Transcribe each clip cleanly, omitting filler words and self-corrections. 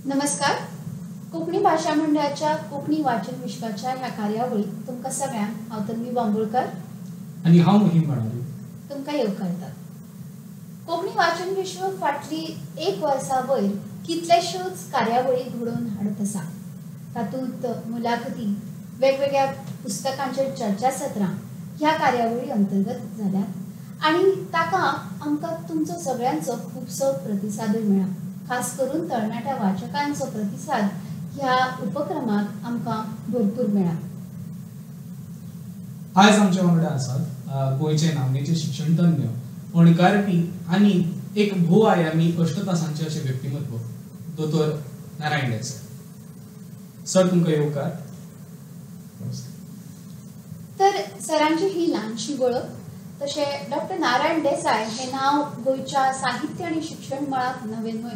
नमस्कार. कोंकणी भाशा मंडळाच्या कोंकणी वाचन विश्वाच्या ह्या कार्यावळीत तुमकां सगळ्यांक हांव तन्वी बांबोळकर आनी हांव मोहीम बाणावली तुमकां येवकारता. कोंकणी वाचन विश्व फाटली एक वर्सा वयर कितलेश्योच कार्यावळी घडोवन हाडत आसा. तातूंत मुलाखती, वेगवेगळ्या पुस्तकांचेर चर्चासत्रां ह्या कार्यावळी अंतर्गत जाल्यात आनी ताका आमकां तुमचो सगळ्यांचो खुबसो प्रतिसादूय मेळ्ळा. खास करून तरणाट्या वाचकांचो प्रतिसाद ह्या उपक्रमाक आमकां भरपूर मेळ्ळा. आयज आमच्या वांगडा आसात गोंयचे नामनेचे शिक्षणतज्ञ, अणकारपी आनी एक भोव आयामी अश्टतासांचे अशें व्यक्तिमत्व दोतोर नारायण देसाय सर. तुमकां येवकार. तर सरांची ही ल्हानशी वळख. तशें डॉक्टर नारायण देसाय हे नांव गोंयच्या साहित्य आनी शिक्षण मळाक नवें न्हय.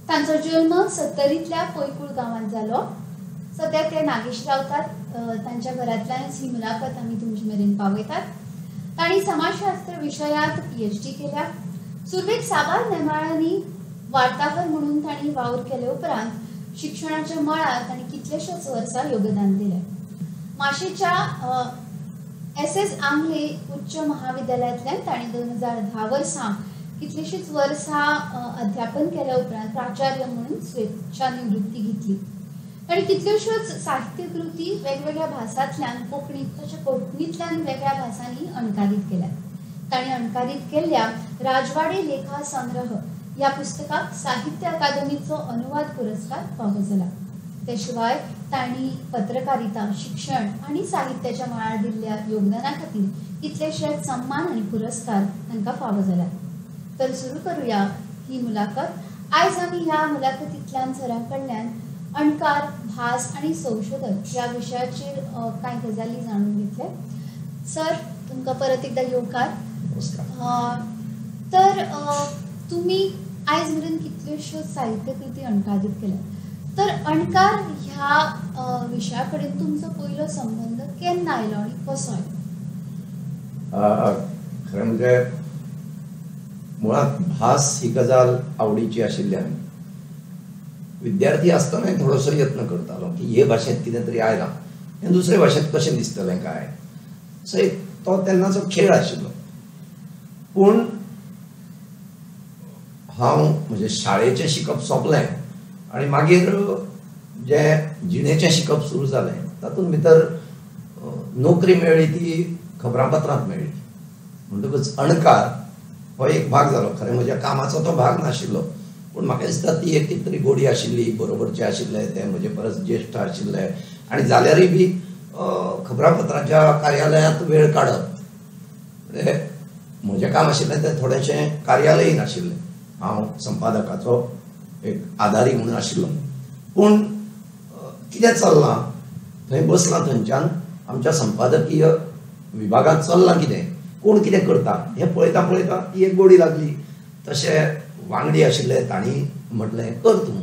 तांचो जल्म सत्तरींतल्या पैकूळ गांवांत जालो. सद्या ते नागेश रावतात. तांच्या घरांतल्यानच ही मुलाखत आमी तुमचे मेरेन पावयतात. तांणी समाजशास्त्र विशयांत PhD केल्या. सुरवेक साबार नेमाळ्यांनी वार्ताहर म्हणून तांणी वावर केले उपरांत शिक्षणाच्या मळार तांणी कितलेश्याच वर्सां योगदान दिलें. माशेच्या SS Angle उच्च महाविद्यालयांतल्यान तांणी 2010 वर्सां कितलीशींच वर्सां अध्यापन केल्या उपरांत प्राचार्य म्हणून स्वेच्छा निवृत्ती घेतली. आनी कितल्योश्योच साहित्यकृती वेगवेगळ्या भासांतल्यान कोंकणीत तशें कोंकणींतल्यान वेगळ्या भासांनी अणकारीत केल्यात. तांणी अणकारीत केल्ल्या राजवाडे लेखा संग्रह ह्या पुस्तकाक साहित्य अकादमीचो अनुवाद पुरस्कार फावो जाला. ते शिवाय तांणी पत्रकारिता, शिक्षण आनी साहित्याच्या मळार दिल्ल्या योगदाना खातीर कितलेशेच सन्मान आनी पुरस्कार तांकां फावो जाल्यात. तर सुरू करूया ही मुलाखत. आयज आमी ह्या मुलाखतींतल्यान सरां कडल्यान अणकार, भास आनी संशोधन ह्या विशयाचेर कांय गजाली जाणून घेतले. सर, तुमकां परत एकदा येवकार. तर तुमी आयज मेरेन कितल्योश्यो साहित्यकृती अणकारीत केल्यात. तर अणकार ह्या विशया कडेन तुमचो पयलो संबंद केन्ना आयलो आनी कसो आयलो? खरें म्हणजे मुळांत भास ही गजाल आवडीची आशिल्ल्यान विद्यार्थी आसतनाय थोडोसो यत्न करतालो की हे भाशेंत कितें तरी आयलां हें दुसरे भाशेंत कशें दिसतलें काय, सो एक तो तेन्नाचो खेळ आशिल्लो. पूण हांव म्हजें शाळेचें शिकप सोंपलें आनी मागीर जें जिणेचें शिकप सुरू जालें तातूंत भितर नोकरी मेळ्ळी ती खबरांपत्रांत मेळ्ळी. म्हणटकच अणकार हो एक भाग जालो. खरें म्हज्या कामाचो तो भाग नाशिल्लो, पूण म्हाका दिसता ती एक कितें तरी गोडी आशिल्ली, बरोबरचे आशिल्ले, ते म्हजे परस ज्येश्ठ आशिल्ले आनी जाल्यारूय बी खबरांपत्राच्या कार्यालयांत वेळ काडप म्हणजे म्हजें काम आशिल्लें तें थोडेंशें कार्यालयीन आशिल्लें. हांव संपादकाचो एक आदारी म्हणून आशिल्लो. पूण कितें चल्लां थंय बसलां थंयच्यान आमच्या संपादकीय विभागांत चल्लां कितें, कोण कितें करता हें पळयता पळयता ती एक गोडी लागली. तशे वांगडी आशिल्ले तांणी म्हटलें कर तूं,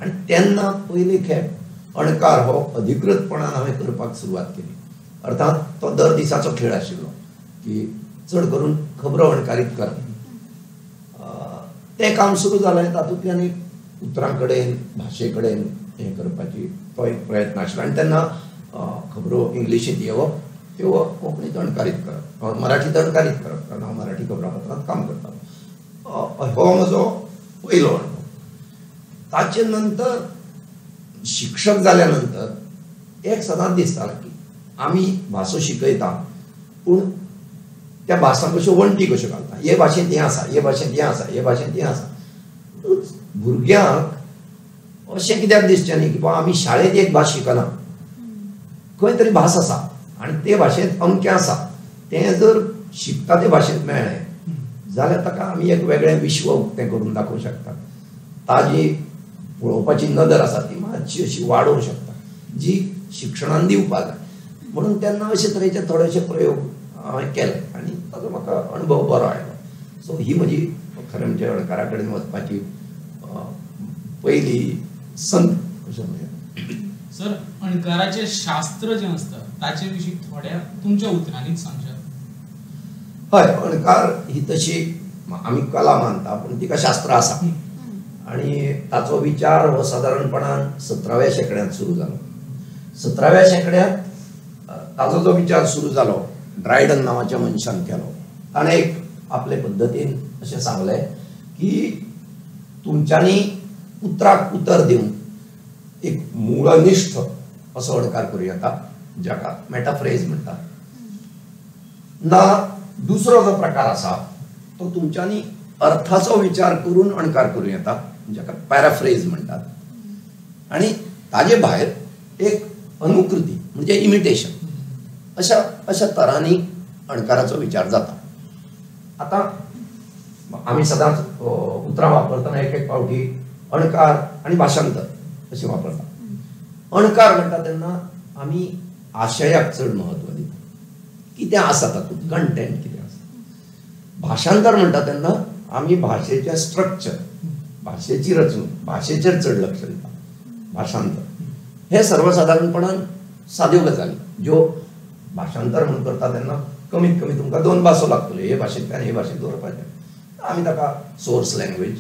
आनी तेन्ना पयले खेप अणकार हो अधिकृतपणान हांवें करपाक सुरवात केली. अर्थात तो दर दिसाचो खेळ आशिल्लो की चड करून खबरो अणकारीत करप. तें काम सुरू जालें. तातूंतल्यान एक उतरां कडेन, भाशे कडेन हें करपाची तो एक प्रयत्न आशिल्लो. आनी तेन्ना खबरो इंग्लिशींत येवप, त्यो कोंकणीत अणकारीत करप, मराठीत अणकारीत करप, कारण हांव मराठी खबरांपत्रांत काम करतालो. हो म्हजो पयलो अणभव. ताचे नंतर शिक्षक जाल्या नंतर एक सदांच दिसतालें की आमी भासो शिकयता पूण त्या भासांक कश्यो वण्टी कश्यो घालता, हे भाशेंत हें आसा, हे भाशेंत हें आसा, हे भाशेंत हें आसा. भुरग्यांक अशें कित्याक दिसचें न्ही की बाबा आमी शाळेंत एक भास शिकना, खंय तरी भास आसा आनी ते भाशेंत अमकें आसा, तें जर शिकता ते भाशेंत मेळ्ळें जाल्यार ताका आमी एक वेगळें विश्व उक्तें करून दाखोवंक शकता. ताजी पळोवपाची नदर आसा ती मातशी अशी वाडोवंक शकता, जी शिक्षणान दिवपाक जाय. म्हणून तेन्ना अशे तरेचे थोडेशे प्रयोग हांवें केले आनी ताचो म्हाका अणभव बरो आयलो. सो ही म्हजी खरें म्हणजे अणकारा कडेन वचपाची पयली संद अशें म्हणया. सर, अणकाराचें शास्त्र जें आसता ताचे विशीं थोड्या तुमच्या उतरांनीच सांगशात? हय, अणकार ही तशी आमी कला मानता पूण तिका शास्त्र आसा. आनी ताचो विचार हो सादारणपणान 17व्या शेंकड्यांत सुरू जालो. 17व्या शेंकड्यांत ताचो जो विचार सुरू जालो ड्रायडन नांवाच्या मनशान केलो. ताणें एक आपले पद्दतीन अशें सांगलें की तुमच्यांनी उतराक उतर दिवन एक मूळनिश्ठ असो अणकार करूं येता जाका मेटाफ्रेज म्हणटात. ना दुसरो जो प्रकार आसा तो तुमच्यांनी अर्थाचो विचार करून अणकार करूं येता जाका पॅराफ्रेज म्हणटात. आनी ताजे भायर एक अनुकृती म्हणजे इमिटेशन अशा अशा तरांनी अणकाराचो विचार जाता. आतां आमी सदांच उतरां वापरतना एक एक फावटी अणकार आनी भाशांतर अशें वापरता. अणकार म्हणटा तेन्ना आमी आशयाक चड म्हत्व दिता, कितें आसा तातूंत कंटेंट कितें आसा. भाशांतर म्हणटा तेन्ना आमी भाशेचें स्ट्रक्चर, भाशेची रचणूक, भाशेचेर चड लक्ष दिता. भाशांतर हे सर्वसादारणपणान साद्यो गजाली ज्यो भाशांतर म्हणून करता तेन्ना कमीत कमी तुमकां 2 भासो लागतल्यो, हे भाशेंतल्यान हे भाशेंत दवरपाचें. आमी ताका सोर्स लँग्वेज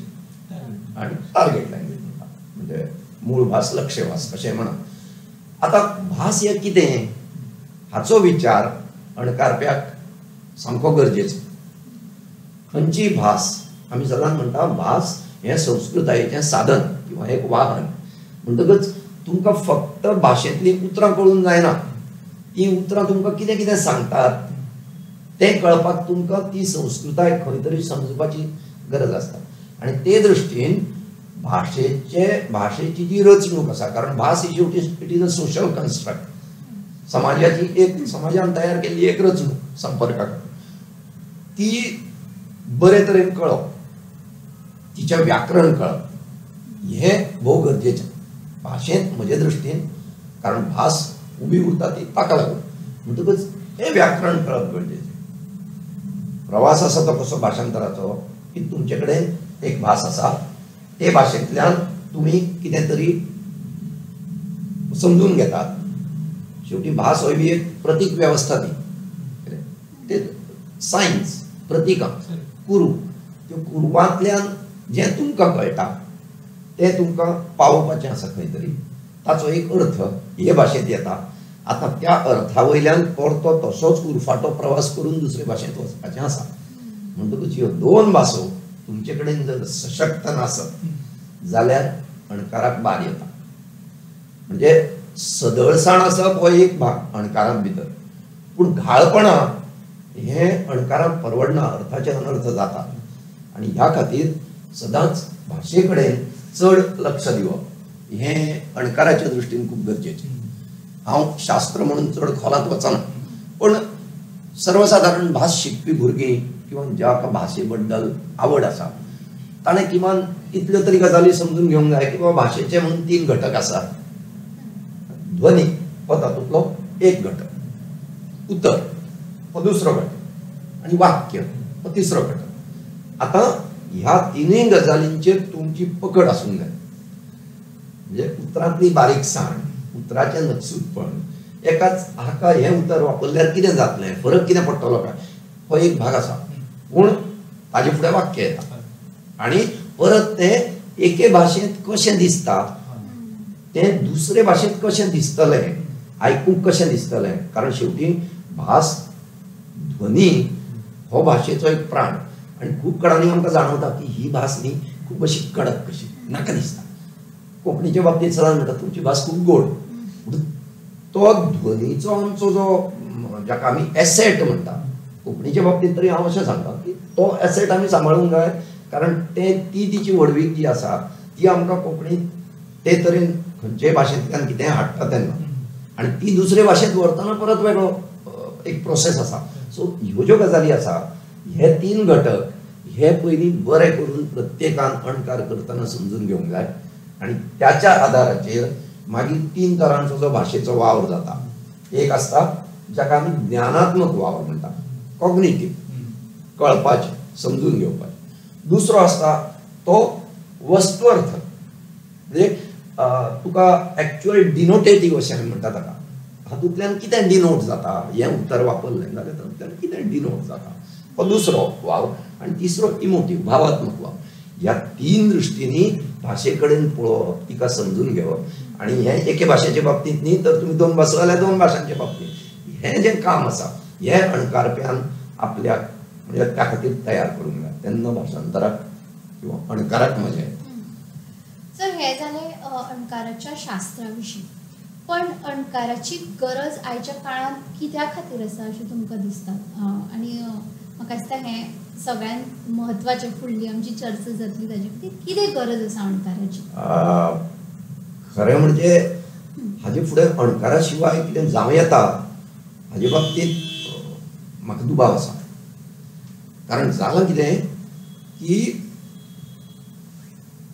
आनी टार्गेट लँग्वेज म्हणटा, म्हणजे मूळ भास लक्ष्य भास अशें म्हणा. आतां भास हें कितें हाचो विचार अणकारप्याक सामको गरजेचो. खंयची भास आमी सदांच म्हणटा भास हें संस्कृतायेचें साधन किंवा एक वाहन. म्हणटकच तुमकां फक्त भाशेंतलीं उतरां कळूंक जायना, तीं उतरां तुमकां कितें कितें सांगतात तें कळपाक तुमकां ती संस्कृताय खंय तरी समजुपाची गरज आसता. आनी ते दृश्टीन भाशेची जी रचणूक आसा, कारण भास ही शेवटी it is a social construct, समाजाची एक समाजान तयार केल्ली एक रचणूक संपर्काक, ती बरे तरेन कळप, तिचें व्याकरण कळप हें भोव गरजेचें भाशेंत म्हजे दृश्टीन, कारण भास उबी उरता ती ताका लागून. म्हणटकच हें व्याकरण कळप गरजेचें. प्रवास आसा तो कसो भाशांतराचो की तुमचे कडेन एक भास आसा, ते भाशेंतल्यान तुमी कितें तरी समजून घेतात. शेवटी भास होय बी एक प्रतीक वेवस्था ती, ते सायन्स प्रतिकां कुरू, त्यो कुरवांतल्यान जें तुमकां कळटा तें तुमकां पावोवपाचें आसा खंय तरी, ताचो एक अर्थ हे भाशेंत येता. आतां त्या अर्था वयल्यान परतो तसोच उरफाटो प्रवास करून दुसरे भाशेंत वचपाचें आसा. म्हणटकूच ह्यो 2 भासो तुमचे कडेन जर सशक्त नासत जाल्यार अणकाराक बाद येता. म्हणजे सदळसाण आसप हो एक भाग अणकारांत भितर, पूण घाळपणां हें अणकारांत परवडना, अर्थाचे अनर्थ जाता. आनी ह्या खातीर सदांच भाशे कडेन चड लक्ष दिवप हें अणकाराच्या दृश्टीन खूब गरजेचें. हांव शास्त्र म्हणून चड खोलांत वचना, पूण सर्वसादारण भास शिकपी भुरगीं किंवा ज्याका भाशे बद्दल आवड आसा ताणें किमान इतल्यो तरी गजाली समजून घेवंक जाय की बाबा भाशेचे म्हणून 3 घटक आसात. ध्वनी हो तातूंतलो एक घटक, उतर हो दुसरो घटक आनी वाक्य हो तिसरो घटक. आतां ह्या तिनूय गजालींचेर तुमची पकड आसूंक जाय. म्हणजे उतरांतली बारीकसाण, उतराचें नकसूदपण, एकाच हाका हें उतर वापरल्यार कितें जातलें, फरक कितें पडटलो काय, हो एक भाग आसा. पूण ताजे फुडें वाक्य येता आनी परत तें एके भाशेंत कशें दिसता तें दुसरे भाशेंत कशें दिसतलें, आयकूंक कशें दिसतलें, कारण शेवटी भास ध्वनी हो भाशेचो एक प्राण. आनी खूब कडांनी आमकां जाणवता की ही भास न्ही खूब अशी कडक कशी नाका दिसता. कोंकणीच्या बाबतींत सदांच म्हणटा तुमची भास खूब गोड, तो ध्वनीचो आमचो जो जाका आमी एसेट म्हणटा कोंकणीच्या बाबतींत तरी हांव अशें सांगता की तो एसेट आमी सांबाळूंक जाय, कारण ते ती तिची व्हडवीक जी आसा ती आमकां कोंकणींत ते तरेन खंयचेय भाशेंतल्यान कितेंय हाडटा तेन्ना, आनी ती दुसरे भाशेंत व्हरतना परत वेगळो एक प्रोसेस आसा. सो ह्यो ज्यो गजाली आसा हे 3 घटक हे पयलीं बरे करून प्रत्येकान अणकार करतना समजून घेवंक जाय आनी त्याच्या आदाराचेर मागीर 3 तरांचो जो भाशेचो वावर जाता. एक आसता जाका आमी ज्ञानात्मक वावर म्हणटा, कॉग्निटीव, कळपाचें, समजून घेवपाचें. दुसरो आसता तो वस्तुअर्थ, म्हणजे तुका एक्चुअल डिनोटेटीव अशें आमी म्हणटा ताका, हातूंतल्यान कितें डिनोट जाता, हें उतर वापरलें जाल्यार तातूंतल्यान कितें डिनोट जाता, हो दुसरो वावर. आनी तिसरो इमोटीव, भावात्मक वावर. ह्या तीन दृश्टींनी भाशे कडेन पळोवप, तिका समजून घेवप आनी हें एके भाशेचे बाबतींत न्ही तर तुमी दोन भासो जाल्यार दोन भाशांचे बाबतींत हें जें काम आसा हें अणकारप्यान आपल्याक म्हणजे त्या खातीर तयार करूंक जाय, तेन्ना भाशांतराक किंवा अणकाराक मजा येता. सर, हें जालें अणकाराच्या शास्त्रा विशीं, पण अणकाराची गरज आयच्या काळांत कित्या खातीर आसा अशें तुमकां दिसता? आनी म्हाका दिसता हें सगळ्यांत म्हत्वाचें, फुडली आमची चर्चा जातली ताजे खातीर कितें गरज आसा अणकाराची? खरें म्हणजे हाजे फुडें अणकारा शिवाय कितें जावं येता हाजे बाबतींत म्हाका दुबाव आसा. कारण जालां कितें की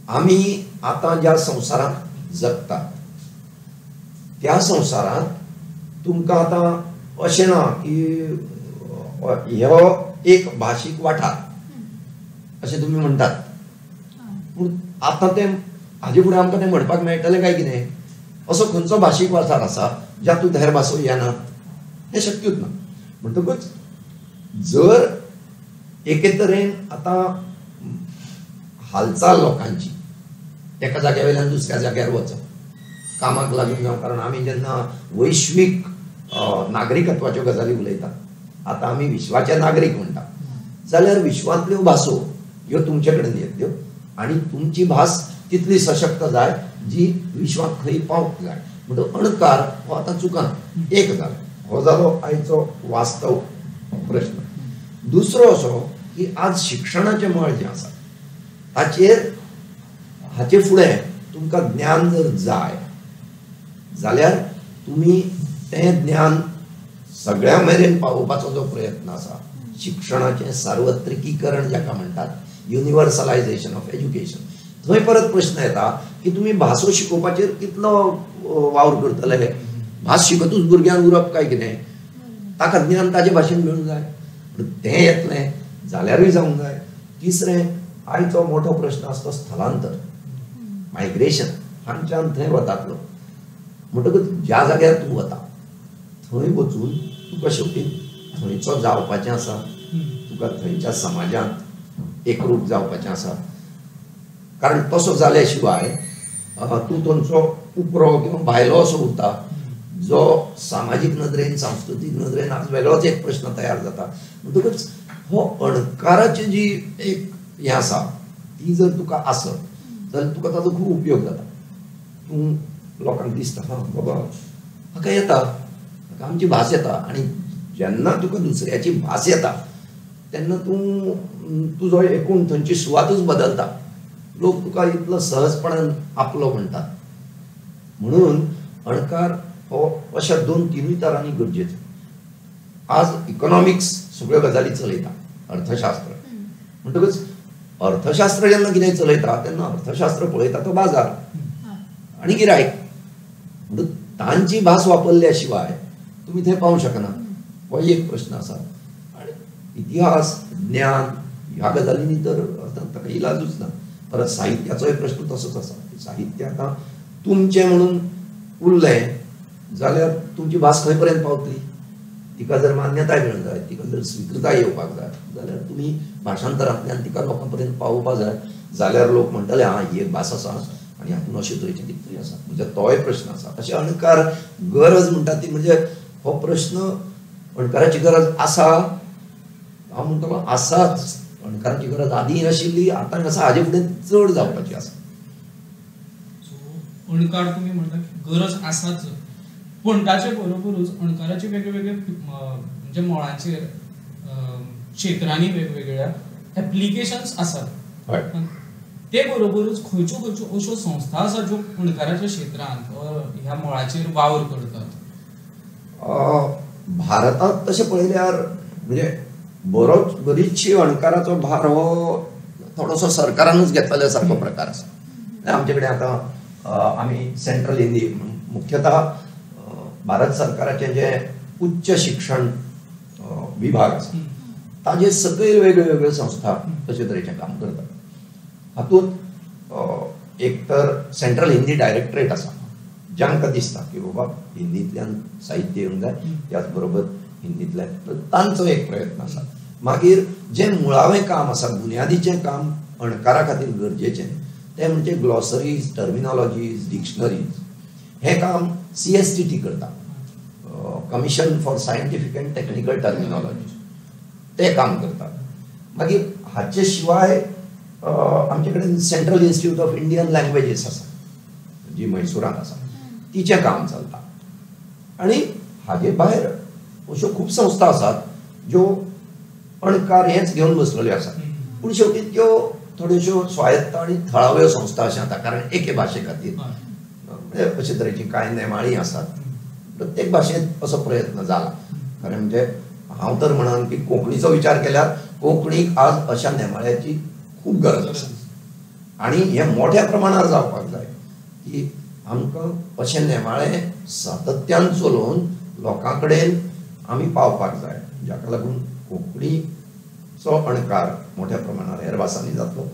आमी आतां ज्या संवसारांत जगतात त्या संवसारांत तुमकां आतां अशें ना की हो एक भाशीक वाठार अशें तुमी म्हणटात, पूण आतां तें हाजे फुडें आमकां तें म्हणपाक मेळटलें काय कितें? असो खंयचो भाशीक वाठार आसा ज्यातूंत हेर भासो येना? हें शक्यूच ना. म्हणटकूच जर एके तरेन आतां हालचाल लोकांची एका जाग्या वयल्यान दुसऱ्या जाग्यार वचप कामाक लागून जावं, कारण आमी जेन्ना वैश्वीक नागरिकत्वाच्यो गजाली उलयतात, आतां आमी विश्वाचे नागरीक म्हणटा, जाल्यार विश्वांतल्यो भासो ह्यो तुमचे कडेन येतल्यो आनी तुमची भास तितली सशक्त जाय जी विश्वांत खंय पावंक जाय. म्हणटकच अणकार हो आतां चुकना. एक जालो हो जालो आयचो वास्तव प्रश्न. दुसरो असो की आज शिक्षणाचें मळ जें आसा ताचेर हाचे फुडें तुमकां ज्ञान जर जाय जाल्यार तुमी तें ज्ञान सगळ्यां मेरेन पावोवपाचो जो प्रयत्न आसा, शिक्षणाचें सार्वत्रिकीकरण जाका म्हणटात, युनिवर्सलायझेशन ऑफ एज्युकेशन, थंय परत प्रश्न येता की तुमी भासो शिकोवपाचेर कितलो वावर करतले? भास शिकतूच भुरग्यांक उरप काय कितें? ताका ज्ञान ताजे भाशेन मेळूंक जाय, तें येतलें जाल्यारूय जावंक जाय. तिसरें, आयचो मोठो प्रश्न आसा तो स्थलांतर, मायग्रेशन, हांगच्यान थंय वतात लोक. म्हणटकच ज्या जाग्यार तूं वता थंय वचून तुका शेवटी थंयचो जावपाचें आसा, तुका थंयच्या समाजांत एकरूप जावपाचें आसा. कारण तसो जाल्या शिवाय तूं थंयचो उपरो किंवा भायलो असो उरता जो सामाजीक नदरेन, सांस्कृतीक नदरेन आज वेगळोच एक प्रश्न तयार जाता. म्हणटकच हो अणकाराची जी एक हें आसा ती जर तुका आसत जाल्यार तुका ताजो खूब उपयोग जाता. तूं लोकांक दिसता हां बाबा हाका येता, हाका आमची भास येता. आनी जेन्ना तुका दुसऱ्याची भास येता तेन्ना तूं तुजो एकूण थंयची सुवातूच बदलता, लोक तुका इतलो सहजपणान आपलो म्हणटात. म्हणून अणकार हो अशा दोन तिनूय तरांनी गरजेचो. आज इकॉनॉमिक्स सगळ्यो गजाली चलयता, अर्थशास्त्र. म्हणटकच अर्थशास्त्र जेन्ना कितें चलयता तेन्ना अर्थशास्त्र पळयता तो बाजार आनी गिरायक, म्हणून तांची भास वापरल्या शिवाय तुमी थंय पावूंक शकना, हो एक प्रश्न आसा. आनी इतिहास, ज्ञान ह्या गजालींनी तर आतां ताका इलाजूच ना. परत साहित्याचोय प्रश्न तसोच आसा. साहित्य आतां तुमचें म्हणून उरलें जाल्यार तुमची भास खंय पर्यंत पावतली? तिका जर मान्यताय मेळूंक जाय, तिका जर स्विकृताय येवपाक जाय जाल्यार तुमी भाशांतरांतल्यान तिका लोकां पर्यंत पावोवपाक जाय, जाल्यार लोक म्हणटले आं ही एक भास आसा आनी हातूंत अशे तरेचें कितें तरी आसा. म्हणजे तोय प्रश्न आसा. अशें अणकार गरज म्हणटा ती म्हणजे हो प्रश्न अणकाराची गरज आसा, हांव म्हणटलो आसाच. अणकाराची गरज आदीं आशिल्ली, आतां आसा, हाजे फुडें चड जावपाची आसा. सो अणकार तुमी म्हणटा गरज आसाच, पूण ताचे बरोबरूच अणकाराचे वेगळे वेगळे म्हणजे मळांचेर क्षेत्रांनी वेगवेगळ्या एप्लिकेशन्स आसात. ते बरोबरूच खंयच्यो खंयच्यो अश्यो संस्था आसा ज्यो अणकाराच्या क्षेत्रांत ह्या मळाचेर वावर करतात? भारतांत तशें पळयल्यार म्हणजे बरीचशी अणकाराचो भार हो थोडोसो सरकारानूच घेतलेल्या सारको प्रकार आसा. आमचे कडेन आतां आमी सेंट्रल हिंदी, मुख्यतः भारत सरकाराचें जें उच्च शिक्षण विभाग आसा ताजे सकयल वेगळ्यो वेगळ्यो संस्था तशे तरेचें काम करतात. हातूंत एक तर सेंट्रल हिंदी डायरेक्टरेट आसा, जांकां दिसता की बाबा हिंदींतल्यान साहित्य येवंक जाय, त्याच बरोबर हिंदींतल्यान, तांचो एक प्रयत्न आसा. मागीर जें मुळावें काम आसा, बुन्यादीचें काम अणकारा खातीर गरजेचें तें म्हणजे ग्लॉसरीज, टर्मिनॉलॉजीज, डिक्शनरीज. हें काम CSTT करता, commission for scientific and technical terminology, तें काम करतात. मागीर हाचे शिवाय आमचे कडेन central institute of Indian languages आसा जी म्हैसूरांत आसा, तिचें काम चलता. आनी हाजे भायर अश्यो खूब संस्था आसात ज्यो अणकार हेंच घेवन बसलेल्यो आसात, पूण शेवटी त्यो थोड्योश्यो स्वायत्त आनी थळाव्यो संस्था अशें जाता, कारण एके भाशे खातीर म्हणजे अशे तरेचीं कांय नेमाळीं आसात. प्रत्येक भाशेंत असो प्रयत्न जाला. खरें म्हणजे हांव तर म्हणन की कोंकणीचो विचार केल्यार कोंकणीक आज अशा नेमाळ्याची खूब गरज आसा आनी हें मोठ्या प्रमाणार जावपाक जाय की आमकां अशें नेमाळें सातत्यान चलोवन लोकां कडेन आमी पावपाक जाय, जाका लागून कोंकणीचो अणकार मोठ्या प्रमाणार हेर भासांनी जातलो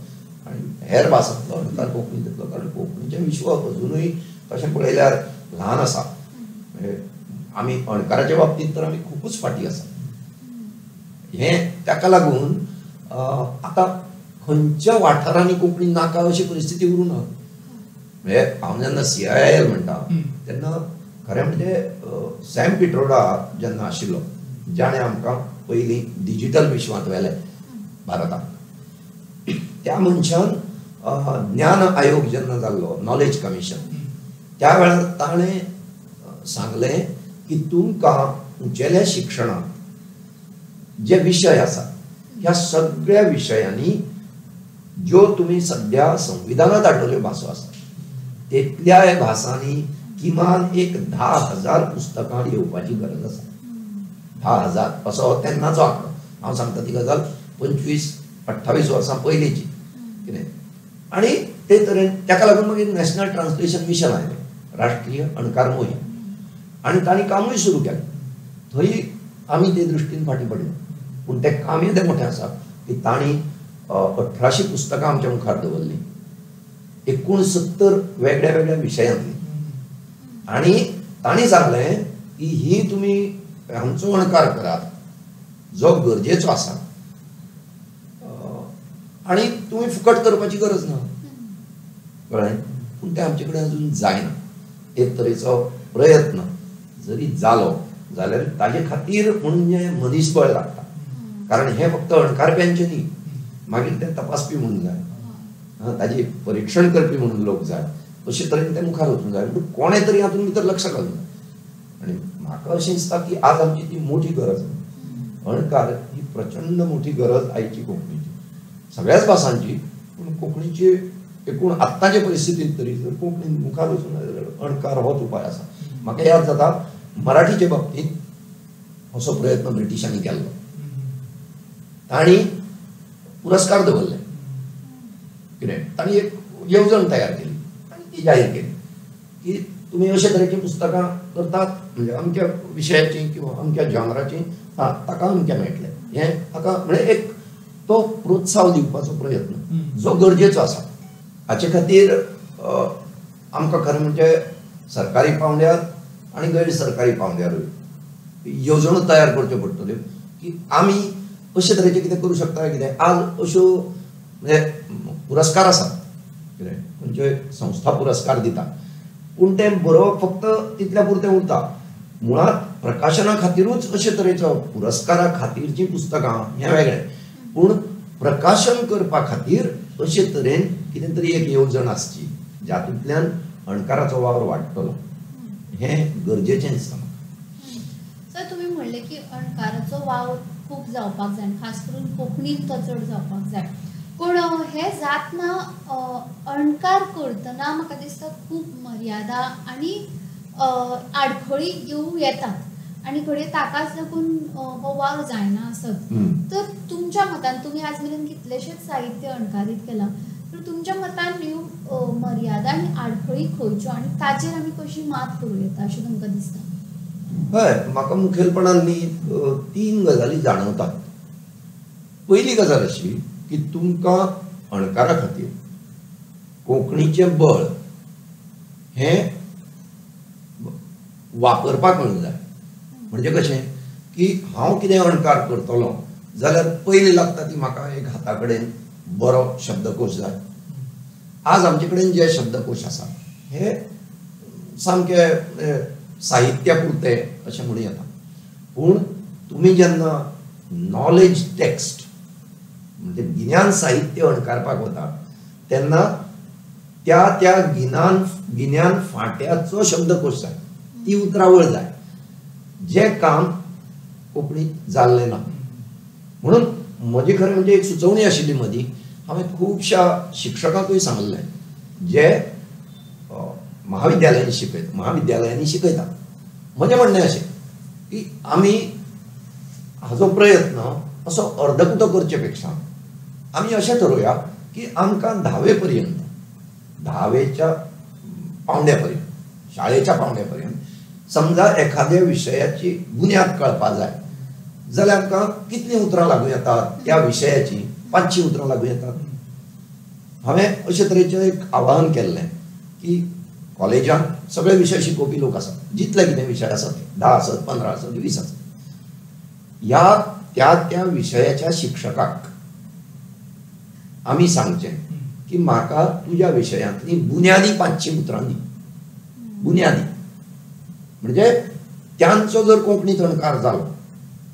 आनी हेर भासांतलो अणकार कोंकणीत जातलो. कारण कोंकणीचें विश्व अजुनूय तशें पळयल्यार ल्हान आसा. आमी अणकाराच्या बाबतींत तर आमी खुबूच फाटीं आसा. हें ताका लागून आतां खंयच्या वाठारांनी कोंकणी नाका अशी परिस्थिती उरूंक ना. म्हणजे हांव जेन्ना CIIL म्हणटा तेन्ना खरें म्हणजे सॅम पिट्रोडा जेन्ना आशिल्लो, जाणें आमकां पयलीं डिजिटल विश्वांत व्हेलें भारताक, त्या मनशान ज्ञान आयोग जेन्ना जाल्लो, नॉलेज कमिशन, त्या वेळार ताणें सांगलें की तुमकां उंचेल्या शिक्षणांत जे विशय आसात ह्या सगळ्या विशयांनी ज्यो तुमी सद्या संविधानांत हाडलेल्यो भासो आसात तेतल्या भासांनी किमान एक 10,000 पुस्तकां येवपाची गरज आसा. 10,000 असो हो तेन्नाचो आंकडो. हांव सांगता ती गजाल 25-28 वर्सां पयलींची कितें. आनी ते तरेन ताका लागून मागीर नॅशनल ट्रान्सलेशन मिशन आयलें, राष्ट्रीय अणकार मोहीम, आनी तांणी कामूय सुरू केलें. थंय आमी ते दृश्टीन फाटीं पडले, पूण तें काम येदें मोठें आसा की तांणी 1800 पुस्तकां आमच्या मुखार दवरलीं, 69 वेगळ्या वेगळ्या विशयांतलीं. आनी तांणी सांगलें की ही तुमी आमचो अणकार करात जो गरजेचो आसा आनी तुमी फुकट करपाची गरज ना, कळ्ळें. पूण तें आमचे कडेन अजून जायना. एक तरेचो प्रयत्न जरी जालो जाल्यार ताजे खातीर म्हणजे मनीसबळ लागता, कारण हें फक्त अणकारप्यांचें न्ही, मागीर तें तपासपी म्हणून जाय, ताजी परिक्षण करपी म्हणून लोक जाय, अशे तरेन तें मुखार वचूंक जाय. पूण कोणें तरी हातूंत भितर लक्ष घालूंक जाय. आनी म्हाका अशें दिसता की आज आमची ती मोठी गरज, अणकार ही प्रचंड मोठी गरज आयची कोंकणीची, सगळ्याच भासांची, पूण कोंकणीची एकूण आत्ताचे परिस्थितींत तरी जर कोंकणीन मुखार वचूंक जाय जाल्यार अणकार होच उपाय आसा. म्हाका याद जाता मराठीचे बाबतींत असो प्रयत्न ब्रिटिशांनी केल्लो, तांणी पुरस्कार दवरले, कितें तांणी एक येवजण तयार केली आनी ती जाहीर केली की तुमी अशे तरेचीं पुस्तकां करतात म्हणजे अमक्या विशयाचीं किंवा अमक्या जॉनराचीं, हां ताका अमकें मेळटलें, हें हाका म्हणजे एक तो प्रोत्साहन दिवपाचो प्रयत्न जो गरजेचो आसा. हाचे खातीर आमकां खरें म्हणजे सरकारी पावंड्यार आनी गैर सरकारी पावंड्यारूय येवजण्यो तयार करच्यो पडटल्यो की आमी अशे तरेचें कितें करूं शकता. कितें आज अश्यो म्हणजे पुरस्कार आसात, कितें खंयच्योय संस्था पुरस्कार दिता, पूण तें बरोवप फक्त तितल्या पुरतें उरता. मुळांत प्रकाशना खातीरूच अशे तरेचो पुरस्कारा खातीरचीं पुस्तकां हें वेगळें, पूण प्रकाशन करपा खातीर अशे तरेन कितें तरी एक येवजण आसची जातूंतल्यान अणकाराचो वावर वाडटलो, हें गरजेचें दिसता म्हाका. सर, तुमी म्हणलें की अणकाराचो वावर खूब जावपाक जाय, खास करून कोंकणींत तो चड जावपाक जाय, पूण हें जातना अणकार करतना म्हाका दिसता खूब मर्यादा आनी आडखळी येवं येतात आनी घडये ताकाच लागून हो वावर जायना आसत. तर तुमच्या मतान, तुमी आज मेरेन कितलेशेच साहित्य अणकारीत केलां, तर तुमच्या मतान ह्यो मर्यादा आनी आडखळी खंयच्यो आनी ताचेर आमी कशी मात करूं येता अशें तुमकां दिसता? हय, म्हाका मुखेलपणान न्ही 3 गजाली जाणवतात. पयली गजाल अशी की तुमकां अणकारा खातीर कोंकणीचें बळ हें वापरपाक मेळूंक जाय. म्हणजे कशें की हांव कितें अणकार करतलो जाल्यार पयलीं लागता ती म्हाका एक हाता कडेन बरो शब्दकोश जाय. आज आमचे कडेन जे शब्दकोश आसा हे सामके साहित्या पुरते अशें म्हणूं येता. पूण तुमी जेन्ना नॉलेज टेक्स्ट म्हणजे गिन्यान साहित्य अणकारपाक वता तेन्ना त्या त्या गिन्यान फांट्याचो शब्दकोश जाय, ती उतरावळ जाय, जें काम कोंकणीत जाल्लें ना. म्हणून म्हजी खरें म्हणजे एक सुचोवणी आशिल्ली मदीं, हांवें खुबश्या शिक्षकांकूय सांगलें जे महाविद्यालयांनी शिकयता. म्हजें म्हणणें अशें की आमी हाजो प्रयत्न असो अर्दकुटो करचे पेक्षा आमी अशें ठरोवया की आमकां धावे पर्यंत, धावेच्या पावंड्या पर्यंत, शाळेच्या पावंड्या पर्यंत समजा एखाद्या विशयाची बुन्याद कळपा जाय जाल्यार आमकां कितलीं उतरां लागूं येतात त्या विशयाची, 500 उतरां लागूं येतात. हांवें अशे तरेचें एक आवाहन केल्लें की कॉलेजांत सगळे विशय शिकोवपी लोक आसात, जितले कितें विशय आसात, 10 आसत, 15 आसत, 20 आसत, ह्या त्या त्या विशयाच्या शिक्षकाक आमी सांगचें की म्हाका तुज्या विशयांतली बुन्यादी 500 उतरां दी. बुन्यादी म्हणजे त्यांचो जर कोंकणीत अणकार जालो